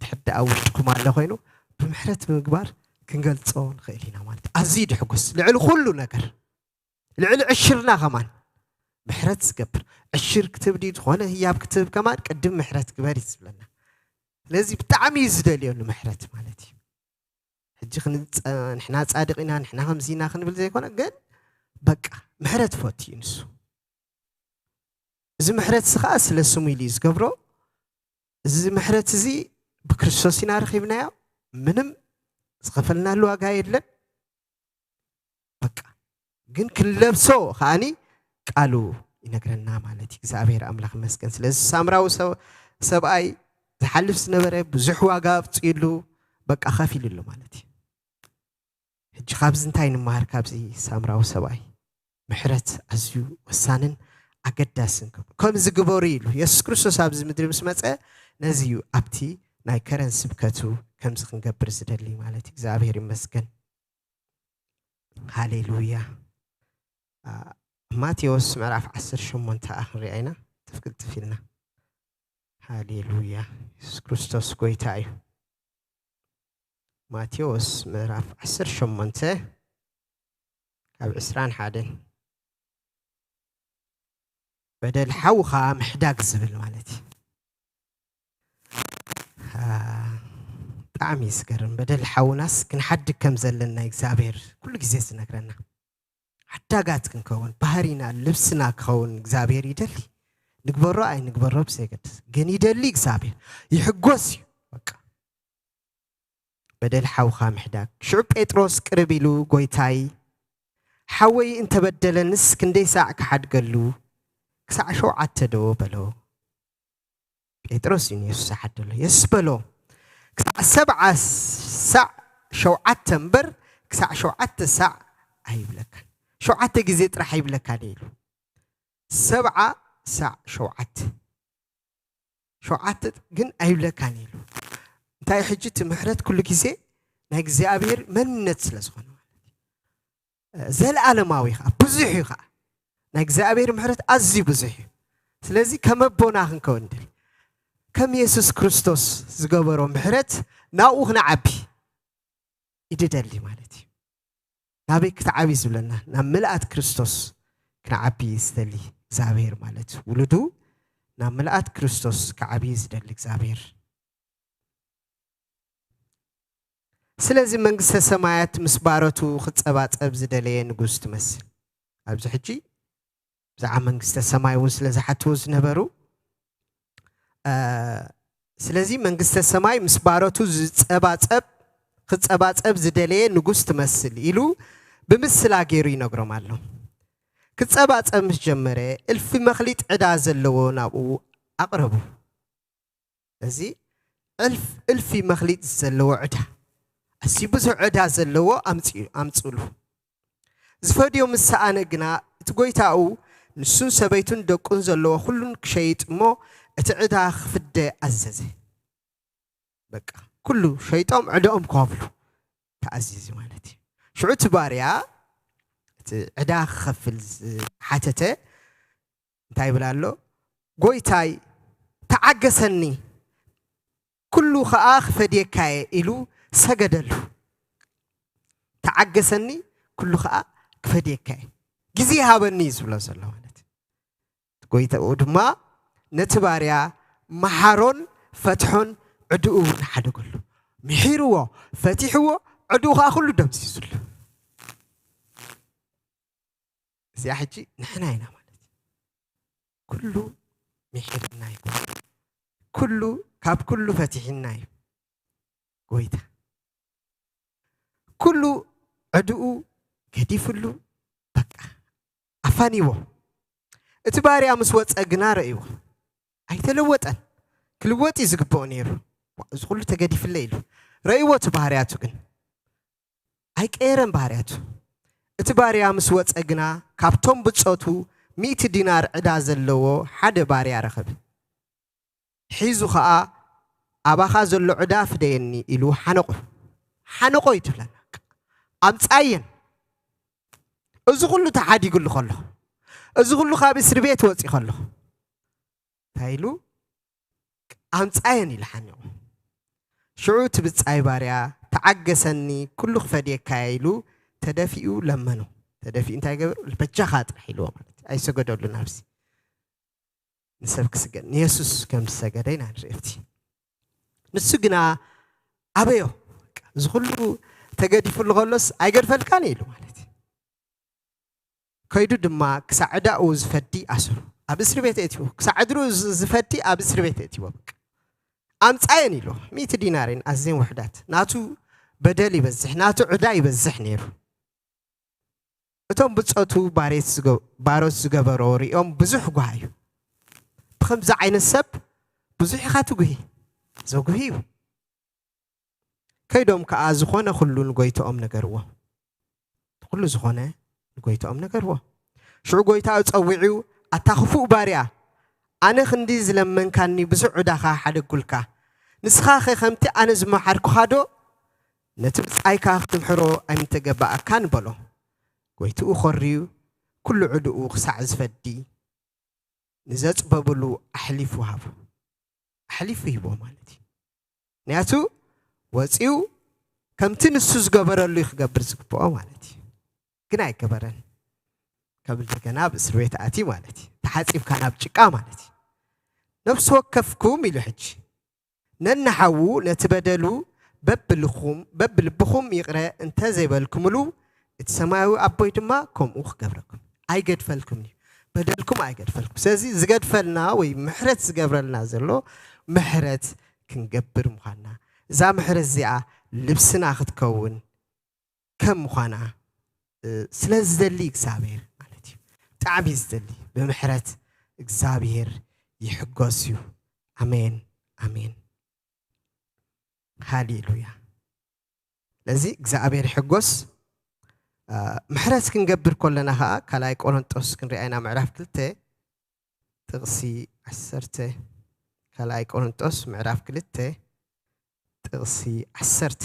ድሕር ደኣ ውሽጥኩም ኣሎ ኮይኑ ብምሕረት ብምግባር ክንገልጾ ንኽእል ኢና ማለት እዩ። ኣዝዩ ድሕጎስ ልዕሊ ኩሉ ነገር፣ ልዕሊ ዕሽርና ከማን ምሕረት ዝገብር። ዕሽር ክትብ ድዩ ዝኾነ ህያብ ክትብ ከማን ቅድም ምሕረት ግበር እዩ ዝብለና። ስለዚ ብጣዕሚ እዩ ዝደልዮ ንምሕረት ማለት እዩ። ሕጂ ክንጸ-፣ ንሕና ጻድቕ ኢና፣ ንሕና ከምዚ ኢና ክንብል ዘይኮነ፣ ግን በቃ ምሕረት ፈቱ እዩ ንሱ። እዚ ምሕረት እዚ ኸኣ ስለ ስሙ ኢሉ እዩ ዝገብሮ። እዚ ምሕረት እዚ ብክርስቶስ ኢና ረኺብናዮ። ምንም ዝኸፈልናሉ ዋጋ የለን። በቃ ግን ክንለብሶ ከኣኒ ቃሉ ይነግረና ማለት እዩ። እግዚኣብሔር ኣምላኽ ይመስገን። ስለዚ ሳምራዊ ሰብ-፣ ሰብኣይ ዝሓልፍ ዝነበረ ብዙሕ ዋጋ ኣውጺእሉ በቃ ከፊሉሉ ማለት እዩ። ሕጂ ካብዚ እንታይ ንምሃር? ካብዚ ሳምራዊ ሰብኣይ ምሕረት ኣዝዩ ወሳንን ኣገዳስን ክብሉ ከምዚ ግበሩ ኢሉ። የሱስ ክርስቶስ ኣብዚ ምድሪ ምስ መጸ ነዚ እዩ ኣብቲ ናይ ከረን ስብከቱ ከምዚ ክንገብር ዝደሊ ማለት እዩ። እግዚኣብሔር ይመስገን። ሃሌሉያ። ኣ፣ ማቴዎስ ምዕራፍ ዓሰርተ ሸሞንተ ኣ ክንሪኣ ኢና። ትፍቅልጥፍ ኢልና። ሃሌሉያ። የሱስ ክርስቶስ ጎይታ እዩ። ማቴዎስ ምዕራፍ ዓሰርተ ሸሞንተ ካብ ዕስራን ሓደን። በደል ሓውኻ ምሕዳግ ዝብል ማለት እዩ። አ፣ ብጣዕሚ እዩ ዝገርም። በደል ሓውናስ ክንሓድግ ከም ዘለና እግዚኣብሔር ኩሉ ግዜ ዝነግረና። ሓዳጋት ክንከውን ባህሪና፣ ልብስና ክኸውን እግዚኣብሔር ይደሊ። ንግበሮ ኣይንግበሮ ብዘየገድስ ግን ይደሊ እግዚኣብሔር። ይሕጎስ እዩ በቃ። በደል ሓውኻ ምሕዳግ። ሽዑ ጴጥሮስ ቅርብ ኢሉ፣ "ጎይታይ፣ ሓወይ እንተበደለንስ ክንደይ ሳዕ ክሓድገሉ? ክሳዕ ሸውዓተ ዶ?" በሎ። ጴጥሮስ እዩ ንየሱስ ዝሓደሎ። የሱስ በሎ፣ "ክሳዕ ሰብዓ ሳዕ ሸውዓተ እምበር፣ ክሳዕ ሸውዓተ ሳዕ ኣይብለካን። ሸውዓተ ግዜ ጥራሕ ኣይብለካን" ኢሉ። ሰብዓ ሳዕ ሸውዓተ። ሸውዓተ ግን ኣይብለካን ኢሉ። እንታይ ሕጂ እቲ ምሕረት ኩሉ ግዜ ናይ እግዚኣብሔር መንነት ስለ ዝኾነ ማለት እዩ። ዘለዓለማዊ ኸዓ፣ ብዙሕ እዩ ኸዓ። ናይ እግዚኣብሔር ምሕረት ኣዝዩ ብዙሕ እዩ። ስለዚ ከም ኣቦና ክንከውን ንደሊ። ከም የሱስ ክርስቶስ ዝገበሮ ምሕረት ናብኡ ክንዓቢ ይደሊ ማለት እዩ። ናበይ ክትዓቢ ዝብለና? ናብ ምልኣት ክርስቶስ ክንዓቢ ዝደሊ እግዚኣብሔር ማለት እዩ። ውሉዱ ናብ ምልኣት ክርስቶስ ክዓቢ ዝደሊ እግዚኣብሔር። ስለዚ መንግስተ ሰማያት ምስ ባሮቱ ክጸባጸብ ዝደለየ ንጉስ ትመስል። ኣብዚ ሕጂ ብዛዕባ መንግስተ ሰማይ እውን ስለ ዝሓትዎ ዝነበሩ፣ እ፣ ስለዚ መንግስተ ሰማይ ምስ ባሮቱ ዝጸባጸብ፣ ክጸባጸብ ዝደለየ ንጉስ ትመስል ኢሉ ብምስላ ገይሩ ይነግሮም ኣሎ። ክጸባጸብ ምስ ጀመረ፣ እልፊ መኽሊጥ ዕዳ ዘለዎ ናብኡ ኣቕረቡ። እዚ እልፍ-፣ እልፊ መኽሊጥ ዘለዎ ዕዳ፣ ኣዝዩ ብዙሕ ዕዳ ዘለዎ ኣምጽኡ-፣ ኣምጽኡሉ። ዝፈድዮ ምስ ሰኣነ ግና፣ እቲ ጎይታኡ ንሱን ሰበይቱን ደቁን ዘለዎ ኩሉን ክሸይጥ እሞ፣ እቲ ዕዳ ክፍደ ኣዘዘ። በቃ፣ ኩሉ ሸይጦም ዕዳኦም ክኸፍሉ ተኣዚዙ ማለት እዩ። ሽዑ እቲ ባርያ፣ እቲ ዕዳ ክኸፍል ዝሓተተ፣ እንታይ ይብል ኣሎ? "ጎይታይ፣ ተዓገሰኒ፣ ኩሉ ኸኣ ክፈድየካየ" ኢሉ ሰገደሉ። "ተዓገሰኒ፣ ኩሉ ኸኣ ክፈድየካየ፣ ግዜ ሃበኒ" እዩ ዝብሎ ዘሎ ማለት እዩ። ጎይታኡ ድማ ነቲ ባርያ መሓሮን ፈትሖን ዕድኡ እውን ሓደገሉ። ምሒርዎ፣ ፈቲሕዎ፣ ዕድኡ ኸኣ ኩሉ ደምሲሱሉ። እዚኣ ሕጂ ንሕና ኢና ማለት እዩ። ኩሉ ምሒርና እዩ። ኩሉ፣ ካብ ኩሉ ፈቲሕና እዩ ጎይታ። ኩሉ ዕድኡ ገዲፍሉ፣ በቃ፣ ኣፋኒዎ። እቲ ባርያ ምስ ወጸ ግና ረእይዎ። ኣይተለወጠን። ክልወጥ እዩ ዝግብኦ ነይሩ። "ዋ፣ እዚ ኩሉ ተገዲፍለይ" ኢሉ። ረእይዎ እቲ ባህርያቱ ግን። ኣይቀየረን ባህርያቱ። እቲ ባርያ ምስ ወጸ ግና፣ ካብቶም ብጾቱ ሚእቲ ዲናር ዕዳ ዘለዎ ሓደ ባርያ ረኸበ። ሒዙ ኸኣ፣ "ኣባኻ ዘሎ ዕዳ ፍደየኒ" ኢሉ ሓነቆ። ሓነቆ እዩ ትብለና። ኣምጻየን። እዚ ኩሉ ተሓዲጉሉ ከሎ፣ እዚ ኩሉ ካብ እስሪ ቤት ወጺኡ ከሎ፣ እንታይ ኢሉ? "ኣምጻየን" ኢሉ ሓኒቑ። ሽዑ እቲ ብጻይ ባርያ፣ "ተዓገሰኒ፣ ኩሉ ክፈድየካየ" ኢሉ ተደፊኡ ለመኖ። ተደፊኡ እንታይ ገበሩ? "በጃኻ ጥራሕ" ኢልዎ ማለት እዩ። ኣይሰገደሉን ኣብዚ። ንሰብ ክስገድ፣ ንየሱስ ከም ዝሰገደ ኢና ንርኢ። ኣብቲ ንሱ ግና ኣበዮ። እዚ ኩሉ ተገዲፉሉ ከሎስ "ኣይገድፈልካን" ኢሉ ማለት እዩ። ከይዱ ድማ ክሳዕ ዕዳኡ ዝፈዲ ኣስሩ። ኣብ እስሪ ቤት እትዎ። ክሳዕ ዕድሩ ዝ-፣ ዝፈዲ ኣብ እስሪ ቤት እትዎ። በቃ። "ኣምጻየን" ኢሉ። ሚእቲ ዲናርን ኣዝየን ውሑዳት። ናቱ በደል ይበዝሕ፣ ናቱ ዕዳ ይበዝሕ ነይሩ። እቶም ብጾቱ ባሬት ዝገ-፣ ባሮት ዝገበሮ ሪኦም ብዙሕ ጓሃዩ። ብኸምዚ ዓይነት ሰብ ብዙሕ ኢኻ ትጉሂ። ዘጉሂ እዩ። ከይዶም ከኣ ዝኾነ ኩሉ ንጎይትኦም ነገርዎ። ኩሉ ዝኾነ ንጎይትኦም ነገርዎ። ሽዑ ጎይታኡ ጸዊዑ፣ ኣታ ክፉእ ባርያ፣ ኣነ ክንዲ ዝለመንካኒ ብዙሕ ዕዳኻ ሓደጉልካ። ንስኻኸ ከምቲ ኣነ ዝመሓርኩኻዶ ነቲ ብጻይካ ክትምሕሮ ኣይምተገባኣካን በሎ። ጎይትኡ ኾርዩ፣ ኩሉ ዕድኡ ክሳዕ ዝፈዲ ንዘጽበብሉ ኣሕሊፉ ሃቦ። ኣሕሊፉ ሂቦ ማለት እዩ። ምክንያቱ ወፂኡ ከምቲ ንሱ ዝገበረሉ እዩ ክገብር ዝግብኦ ማለት እዩ። ግን ኣይገበረን። ከም እንደገና ኣብ እስር ቤት ኣትዩ ማለት እዩ። ተሓፂብካ ናብ ጭቃ ማለት እዩ። ነፍሲ ወከፍኩም ኢሉ ሕጂ ነንሓዉ ነቲ በደሉ በብልኹም በብልብኹም ይቕረ እንተ ዘይበልኩምሉ እቲ ሰማያዊ ኣቦይ ድማ ከምኡ ክገብረኩም ኣይገድፈልኩም እዩ። በደልኩም ኣይገድፈልኩም። ስለዚ ዝገድፈልና ወይ ምሕረት ዝገብረልና ዘሎ ምሕረት ክንገብር ምዃንና፣ እዛ ምሕረት እዚኣ ልብስና ክትከውን ከም ምዃና ስለ ዝደሊ እግዚኣብሔር ማለት እዩ። ብጣዕሚ እዩ ዝደሊ። ብምሕረት እግዚኣብሔር ይሕጎስ እዩ። ኣሜን፣ ኣሜን። ሃሌሉያ። ስለዚ እግዚኣብሔር ይሕጎስ። ምሕረት ክንገብር ከለና ከዓ ካልኣይ ቆሮንጦስ ክንሪኣ ኢና፣ ምዕራፍ ክልተ ጥቕሲ ዓሰርተ። ካልኣይ ቆሮንጦስ ምዕራፍ ክልተ ጥቕሲ ዓሰርተ።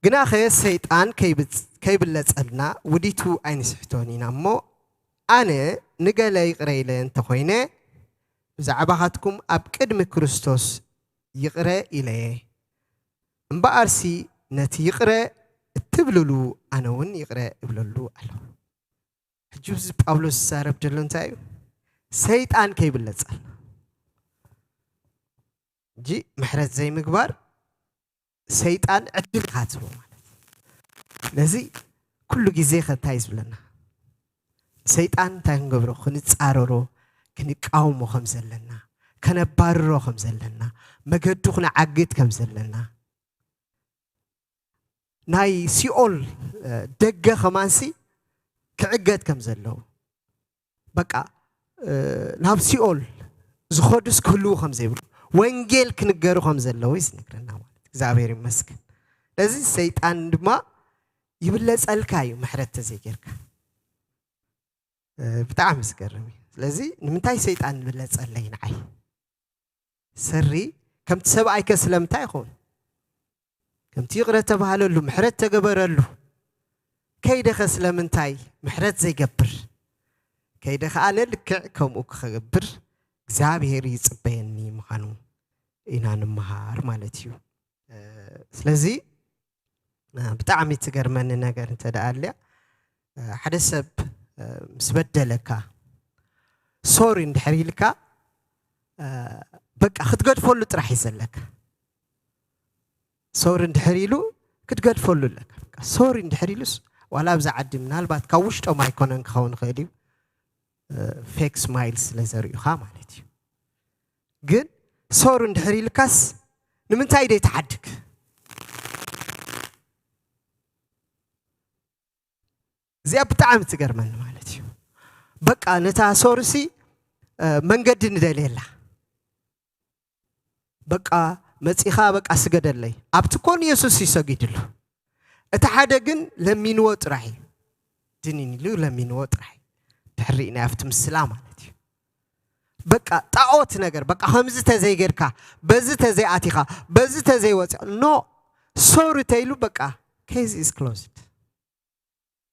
ግናኸ ሰይጣን ከይብለጸልና ውዲቱ ኣይንስሕቶን ኢና እሞ፣ ኣነ ንገለ ይቕረ ኢለ እንተኾይነ ብዛዕባኻትኩም ኣብ ቅድሚ ክርስቶስ ይቕረ ኢለየ። እምበኣርሲ ነቲ ይቕረ እትብልሉ ኣነ እውን ይቕረ እብለሉ ኣለኹ። ሕጂ እዚ ጳውሎስ ዝዛረብ ዘሎ እንታይ እዩ? ሰይጣን ከይብለጸልና እንጂ ምሕረት ዘይምግባር ሰይጣን ዕድል ኢኻ ትህቦ ማለት እዩ። ስለዚ ኩሉ ግዜ ከ እንታይ እዩ ዝብለና? ሰይጣን እንታይ ክንገብሮ? ክንጻረሮ፣ ክንቃወሞ ከም ዘለና፣ ከነባርሮ ከም ዘለና፣ መገዱ ክንዓግት ከም ዘለና፣ ናይ ሲኦል ደገ ከማንሲ ክዕገት ከም ዘለዎ፣ በቃ ናብ ሲኦል ዝኸዱስ ክህልዉ ከም ዘይብሉ፣ ወንጌል ክንገሩ ከም ዘለዉ እዩ ዝነግረና ማለት እዩ። እግዚኣብሔር ይመስገን። ስለዚ ሰይጣን ድማ ይብለጸልካ እዩ ምሕረት ተዘይጌርካ። ብጣዕሚ ዝገርም እዩ። ስለዚ ንምንታይ ሰይጣን ይብለጸለይ ንዓይ? ሰሪ ከምቲ ሰብኣይከ ስለምንታይ ይኸውን? ከምቲ ይቕረ ተባህለሉ፣ ምሕረት ተገበረሉ። ከይደኸ ስለምንታይ ምሕረት ዘይገብር? ከይደ ከኣ ልክዕ ከምኡ ክገብር እግዚኣብሔር ይጽበየኒ ምዃኑ ኢና ንምሃር ማለት እዩ። ስለዚ ብጣዕሚ ትገርመኒ ነገር እንተ ደኣ ኣልያ፣ ሓደ ሰብ ምስ በደለካ ሶሪ እንድሕር ኢልካ፣ በቃ ክትገድፈሉ ጥራሕ እዩ ዘለካ። ሶሪ እንድሕር ኢሉ ክትገድፈሉ ኣለካ። በቃ ሶሪ እንድሕር ኢሉስ፣ ዋላ ኣብዚ ዓዲ ምናልባት ካብ ውሽጦም ኣይኮነን ክኸውን ይኽእል እዩ፣ ፌክ ስማይል ስለ ዘርእዩኻ ማለት እዩ። ግን ሶሪ እንድሕር ኢልካስ ንምንታይ ደይ ትሓድግ? እዚኣ ብጣዕሚ ትገርመኒ ማለት እዩ። በቃ ነታ ሶርሲ መንገዲ ንደልየላ። በቃ መጺኻ በቃ ስገደለይ። ኣብቲ ኮን የሱስ ይሰጊድሉ። እቲ ሓደ ግን ለሚንዎ ጥራሕ እዩ። ድንን ኢሉ ለሚንዎ ጥራሕ እዩ። ድሕሪ ናይ ኣብቲ ምስላ ማለት እዩ። በቃ ጣዖት ነገር፣ በቃ ከምዚ ተዘይጌርካ፣ በዚ ተዘይኣቲኻ፣ በዚ ተዘይወፂኻ፣ ኖ፣ ሶሪ ተይሉ በቃ case is closed።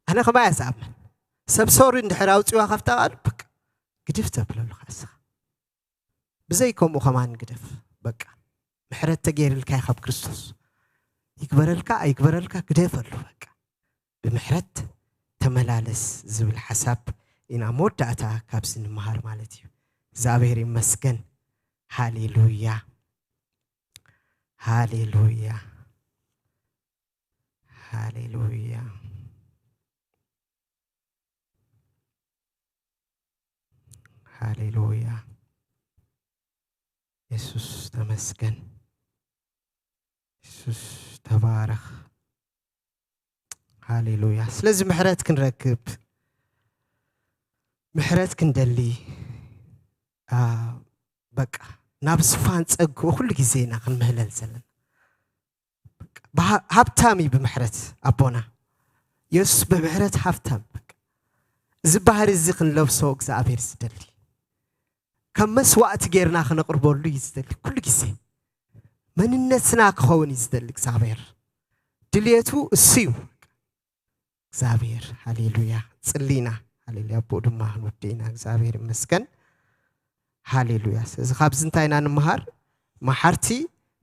ኣነ ከማይ እየ ዝኣምን። ሰብ ሶሪ እንድሕር ኣውፂዋ ካብታ ቃል በቃ ግድፍ ተብለሉ ከዓ እስኻ። ብዘይ ከምኡ ከማን ግደፍ። በቃ ምሕረት ተገይርልካ እዩ ካብ ክርስቶስ። ይግበረልካ ኣይግበረልካ ግደፈሉ በቃ። ብምሕረት ተመላለስ ዝብል ሓሳብ ኢና መወዳእታ ካብዚ ንምሃር ማለት እዩ። እግዚኣብሔር ይመስገን። ሃሌሉያ፣ ሃሌሉያ፣ ሃሌሉያ፣ ሃሌሉያ። የሱስ ተመስገን። የሱስ ተባረኽ። ሃሌሉያ። ስለዚ ምሕረት ክንረክብ፣ ምሕረት ክንደሊ፣ አ፣ በቃ ናብ ዝፋን ጸግኡ ኩሉ ግዜ ኢና ክንምህለል ዘለና። በቃ ብሃ-፣ ሃብታም እዩ ብምሕረት ኣቦና። የሱስ ብምሕረት ሃብታም፣ በቃ እዚ ባህሪ እዚ ክንለብሶ እግዚኣብሔር ዝደሊ፣ ከም መስዋእቲ ጌርና ክነቕርበሉ እዩ ዝደሊ። ኩሉ ግዜ መንነትና ክኸውን እዩ ዝደሊ እግዚኣብሔር። ድልየቱ እሱ እዩ እግዚኣብሔር። ሃሌሉያ። ጽሊና፣ ሃሌሉያ። ኣቦኡ ድማ ክንወድእ ኢና። እግዚኣብሔር ይመስገን። ሃሌሉያ። ስለዚ ካብዚ እንታይ ኢና ንምሃር? መሓርቲ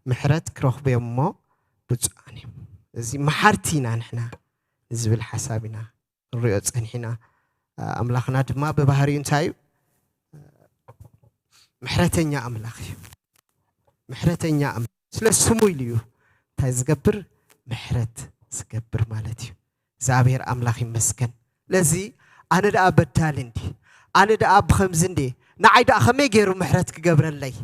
ምሕረት ክረኽቡ እዮም እሞ ብፁዓን እዮም። እዚ መሓርቲ ኢና ንሕና ንዝብል ሓሳብ ኢና ንሪኦ ጸኒሕና። ኣምላኽና ድማ ብባህሪኡ እንታይ እዩ? ምሕረተኛ ኣምላኽ እዩ። ምሕረተኛ ኣምላኽ፣ ስለ ስሙ ኢሉ እዩ እንታይ ዝገብር? ምሕረት ዝገብር ማለት እዩ። እግዚኣብሔር ኣምላኽ ይመስገን። ለዚ ኣነ ደኣ በዳሊ እንዲ፣ ኣነ ደኣ ብኸምዚ እንዲ፣ ንዓይ ደኣ ከመይ ገይሩ ምሕረት ክገብረለይ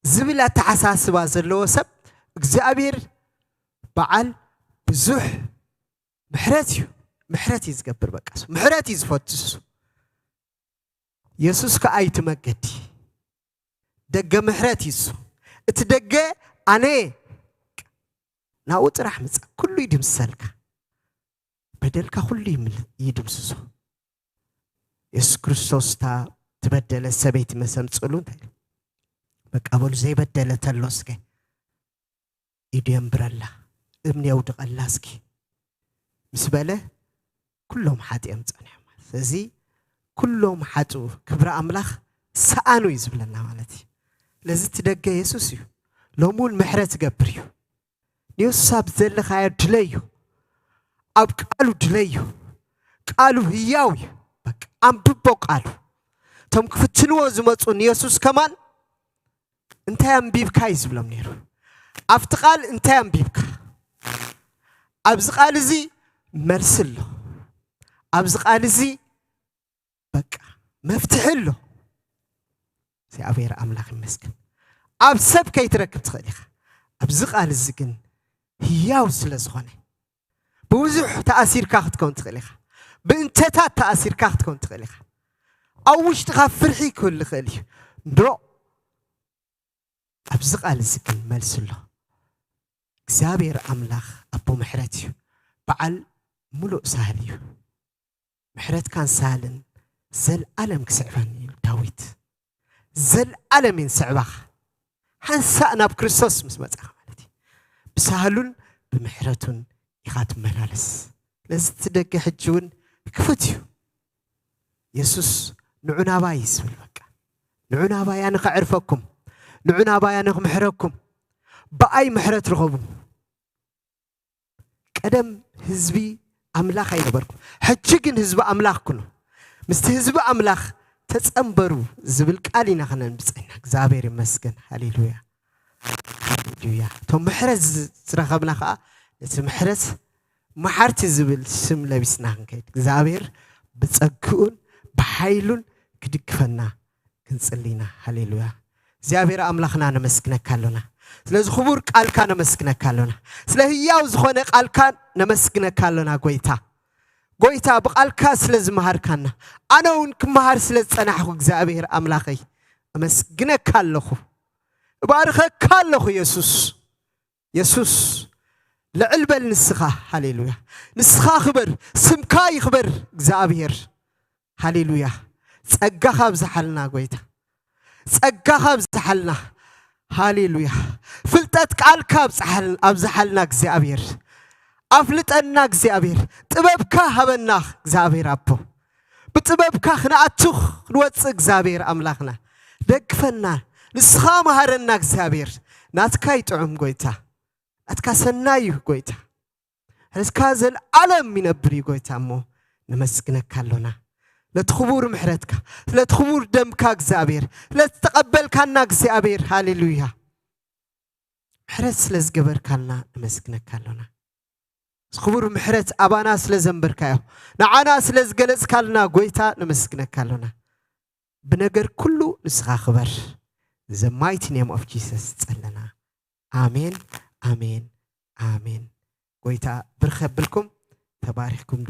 ዝብል ኣተሓሳስባ ዘለዎ ሰብ እግዚኣብሔር በዓል ብዙሕ ምሕረት እዩ። ምሕረት እዩ ዝገብር። በቃ እሱ ምሕረት እዩ ዝፈቱ። እሱ የሱስ ከኣ እዩ እቲ መገዲ። ደገ ምሕረት እዩ እሱ። እቲ ደገ ኣነ ናብኡ ጥራሕ ምጻእ፣ ኩሉ ይድምሰልካ። በደልካ ኩሉ ይምል-፣ ይድምስሶ። የሱስ ክርስቶስ እታ ትበደለ ሰበይቲ መሰምጽሉ እንታይ ኢሉ? በቃ በሉ ዘይበደለ ተሎ እስከ ኢዱ የንብረላ፣ እምኒ የውድቐላ እስኪ ምስ በለ ኩሎም ሓጢኦም ጸኒሖም ማለት። ስለዚ ኩሎም ሓጡ ክብሪ ኣምላኽ ሰኣኑ እዩ ዝብለና ማለት እዩ። ስለዚ እቲ ደገ የሱስ እዩ። ሎሚ እውን ምሕረት ይገብር እዩ። ንየሱስ ኣብ ዘለኻዮ ድለዩ። ኣብ ቃሉ ድለዩ። ቃሉ ህያው እዩ። በቃ ኣንብቦ ቃሉ። እቶም ክፍትንዎ ዝመጹ ንየሱስ ከማን እንታይ ኣንቢብካ እዩ ዝብሎም ነይሩ። ኣብቲ ቃል እንታይ ኣንቢብካ? ኣብዚ ቃል እዚ መልሲ ኣሎ። ኣብዚ ቃል እዚ በቃ መፍትሒ ኣሎ። እግዚኣብሔር ኣምላኽ ይመስገን። ኣብ ሰብ ከይትረክብ ትኽእል ኢኻ። ኣብዚ ቃል እዚ ግን ህያው ስለ ዝኾነ፣ ብብዙሕ ተኣሲርካ ክትከውን ትኽእል ኢኻ። ብእንተታት ተኣሲርካ ክትከውን ትኽእል ኢኻ። ኣብ ውሽጥኻ ፍርሒ ክህሉ ይኽእል እዩ። እንዶ ኣብዚ ቃል እዚ ግን መልሲ ኣሎ። እግዚኣብሔር ኣምላኽ ኣቦ ምሕረት እዩ። በዓል ሙሉእ ሳህል እዩ። ምሕረትካን ሳህልን ዘልኣለም ክስዕበኒ እዩ ዳዊት። ዘልኣለም እየን ስዕባኻ። ሓንሳእ ናብ ክርስቶስ ምስ መጻኻ ማለት እዩ። ብሳህሉን ብምሕረቱን ኢኻ ትመላለስ። ስለዚ እቲ ደገ ሕጂ እውን ክፉት እዩ። የሱስ ንዑ ናባይ እዩ ዝብል። በቃ ንዑ ናባይ ኣነ ከዕርፈኩም፣ ንዑ ናባይ ኣነ ክምሕረኩም፣ ብኣይ ምሕረት ርኸቡ። ቀደም ህዝቢ ኣምላኽ ኣይነበርኩም፣ ሕጂ ግን ህዝቢ ኣምላኽ ኩኑ። ምስቲ ህዝቢ ኣምላኽ ተጸንበሩ ዝብል ቃል ኢና ከነንብብ ጸኒሕና። እግዚኣብሔር ይመስገን። ሃሌሉያ፣ ሃሌሉያ። እቶም ምሕረት ዝ-፣ ዝረኸብና ከኣ ነቲ ምሕረት መሓርቲ ዝብል ስም ለቢስና ክንከይድ እግዚኣብሔር ብጸግኡን ብሓይሉን ክድግፈና ክንጽሊ ኢና። ሃሌሉያ። እግዚኣብሔር ኣምላኽና ነመስግነካ ኣሎና። ስለዚ ክቡር ቃልካ ነመስግነካ ኣሎና። ስለ ህያው ዝኾነ ቃልካ ነመስግነካ ኣሎና ጎይታ። ጎይታ ብቃልካ ስለ ዝመሃርካና፣ ኣነ እውን ክመሃር ስለ ዝጸናሕኩ እግዚኣብሔር ኣምላኸይ እመስግነካ ኣለኹ። እባርከካ ኣለኹ የሱስ። የሱስ ልዕል በል ንስኻ። ሃሌሉያ። ንስኻ ክበር፣ ስምካ ይኽበር እግዚኣብሔር። ሃሌሉያ። ጸጋኻ ኣብዝሓልና ጎይታ። ጸጋኻ ኣብዝሓልና። ሃሌሉያ። ፍልጠት ቃልካ ኣብዝሓል-፣ ኣብዝሓልና እግዚኣብሔር። ኣፍልጠና እግዚኣብሔር። ጥበብካ ሃበና እግዚኣብሔር ኣቦ። ብጥበብካ ክንኣቱ ክንወጽእ እግዚኣብሔር ኣምላኽና። ደግፈና። ንስኻ መሃረና እግዚኣብሔር። ናትካ ይጥዑም ጎይታ። ናትካ ሰናይ እዩ ጎይታ። ሕዝካ ዘልኣለም ይነብር እዩ ጎይታ እሞ ነመስግነካ ኣሎና። ለቲ ክቡር ምሕረትካ፣ ስለቲ ክቡር ደምካ እግዚኣብሔር፣ ስለቲ ተቐበልካና እግዚኣብሔር። ሃሌሉያ። ምሕረት ስለ ዝገበርካልና ነመስግነካ ኣሎና። እዚ ክቡር ምሕረት ኣባና ስለ ዘንበርካዮ፣ ንዓና ስለ ዝገለጽካልና ጎይታ ነመስግነካ ኣሎና። ብነገር ኩሉ ንስኻ ክበር። In the mighty name of Jesus ጸለና። ኣሜን፣ ኣሜን፣ ኣሜን። ጎይታ ብርኽ የብልኩም። ተባሪኽኩም።